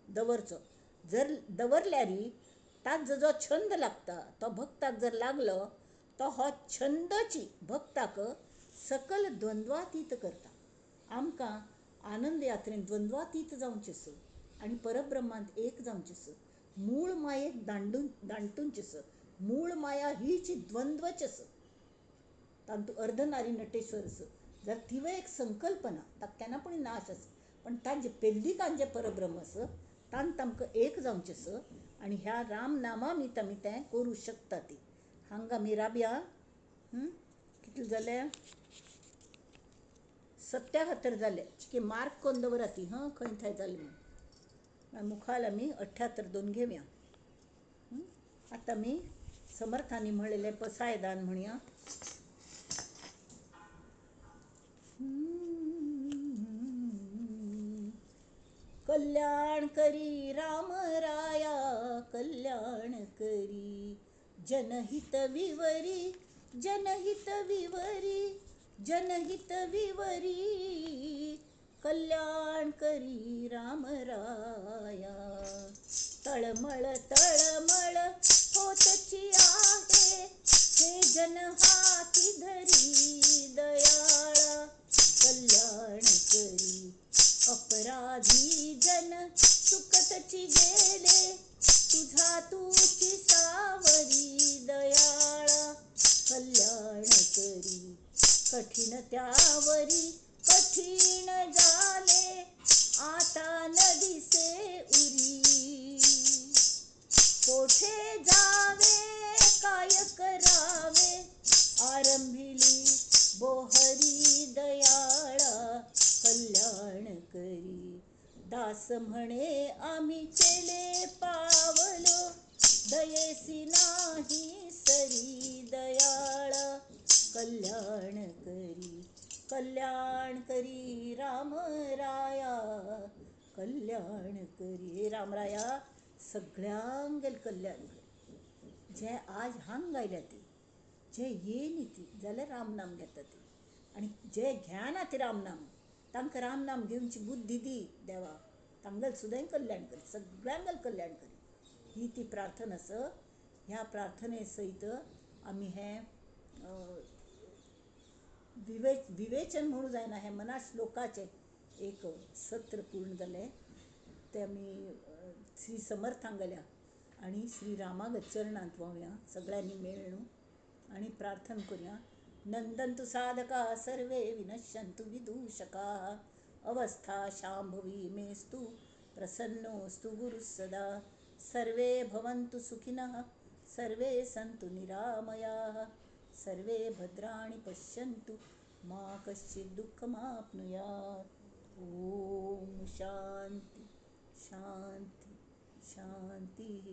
दवरचो. जर दवरल्यारी ताका जो छंद लागता तो भक्ताक जर लागलो तो हो छंदची भक्ताक सकल द्वंद्वातीत करता. आमकां आनंद यात्रेन द्वंद्वातीत जावचें आसा आनी परब्रह्मांत एक जावचें आसा. मूळ मायेक दांडूनचें आसा. मूळ माया हीच द्वंद्वच आसा. तातूंत अर्धनारी नटेश्वर आसा, जर तिवूय एक संकल्पना, ताका केन्ना पूण नाश आसा, पण तांचे पेल्लिकान जें परब्रह्म आसा तांत आमकां एक जावचें आसा आनी ह्या राम नामा आमी तें करूं शकता. ती हांगा आमी राबया. कितले जाले? 77 जाले. चिके मार्क करून दवरा ती. हां, खंय थंय जालें म्हूण. मुखार आमी 78 दोन घेवया. आतां आमी समर्थांनी म्हणलेलें पसायदान म्हणया. कल्याण करी राम राया, कल्याण करी, जनहित विवरी, जनहित विवरी, जनहित विवरी, कल्याण करी राम राया. तळमळ तळमळ होतची आहे, हे जन हाती धरी दयाळा, कल्याण करी. अपराधी जन सुकतची गेले, तुझा तुची सावरी दयाळा, कल्याण करी. कठीण त्यावरी कठीण झाले, आता न दिसे उरी, कोठे जावे काय करावे, आरंभिली बोहरी दयाळा, कल्याण करी. दास म्हणे आम्ही केले पावलो, दयेसी नाही सरी दयाळा, कल्याण करी. कल्याण करी राम राया, कल्याण करी. रामराया सगळ्यांगेल कल्याण कर. जे आज हांग आयल्या ती, जे येयनी ती जाल्यार रामनाम घेता ती, आनी जे घेना ती रामनाम, तांकां रामनाम घेवची बुद्धी दी देवा, तांगेल सुद्दां कल्याण कर, सगळ्यांगेल कल्याण कर. ही ती प्रार्थना आसा. ह्या प्रार्थने सयत आमी हें विवेचन म्हणूं जायना, हें मना श्लोकाचें एक सत्र पूर्ण जालें. तें आमी श्री समर्थांगल्या आनी श्री रामागत चरणांत व्हांवया सगळ्यांनी मेळ्ळू आनी प्रार्थना करुया. नंदन्तु साधका सर्वे, विनश्यन्तु विदूषकाः, अवस्था शांभवी मेस्तु, प्रसन्नोऽस्तु गुरुः सदा. सर्वे भवन्तु सुखिनः, सर्वे सन्तु निरामयाः, सर्वे भद्राणि पश्यन्तु, मा कश्चित् दुःखमाप्नुयात्. ॐ शांति शांति शांतिः.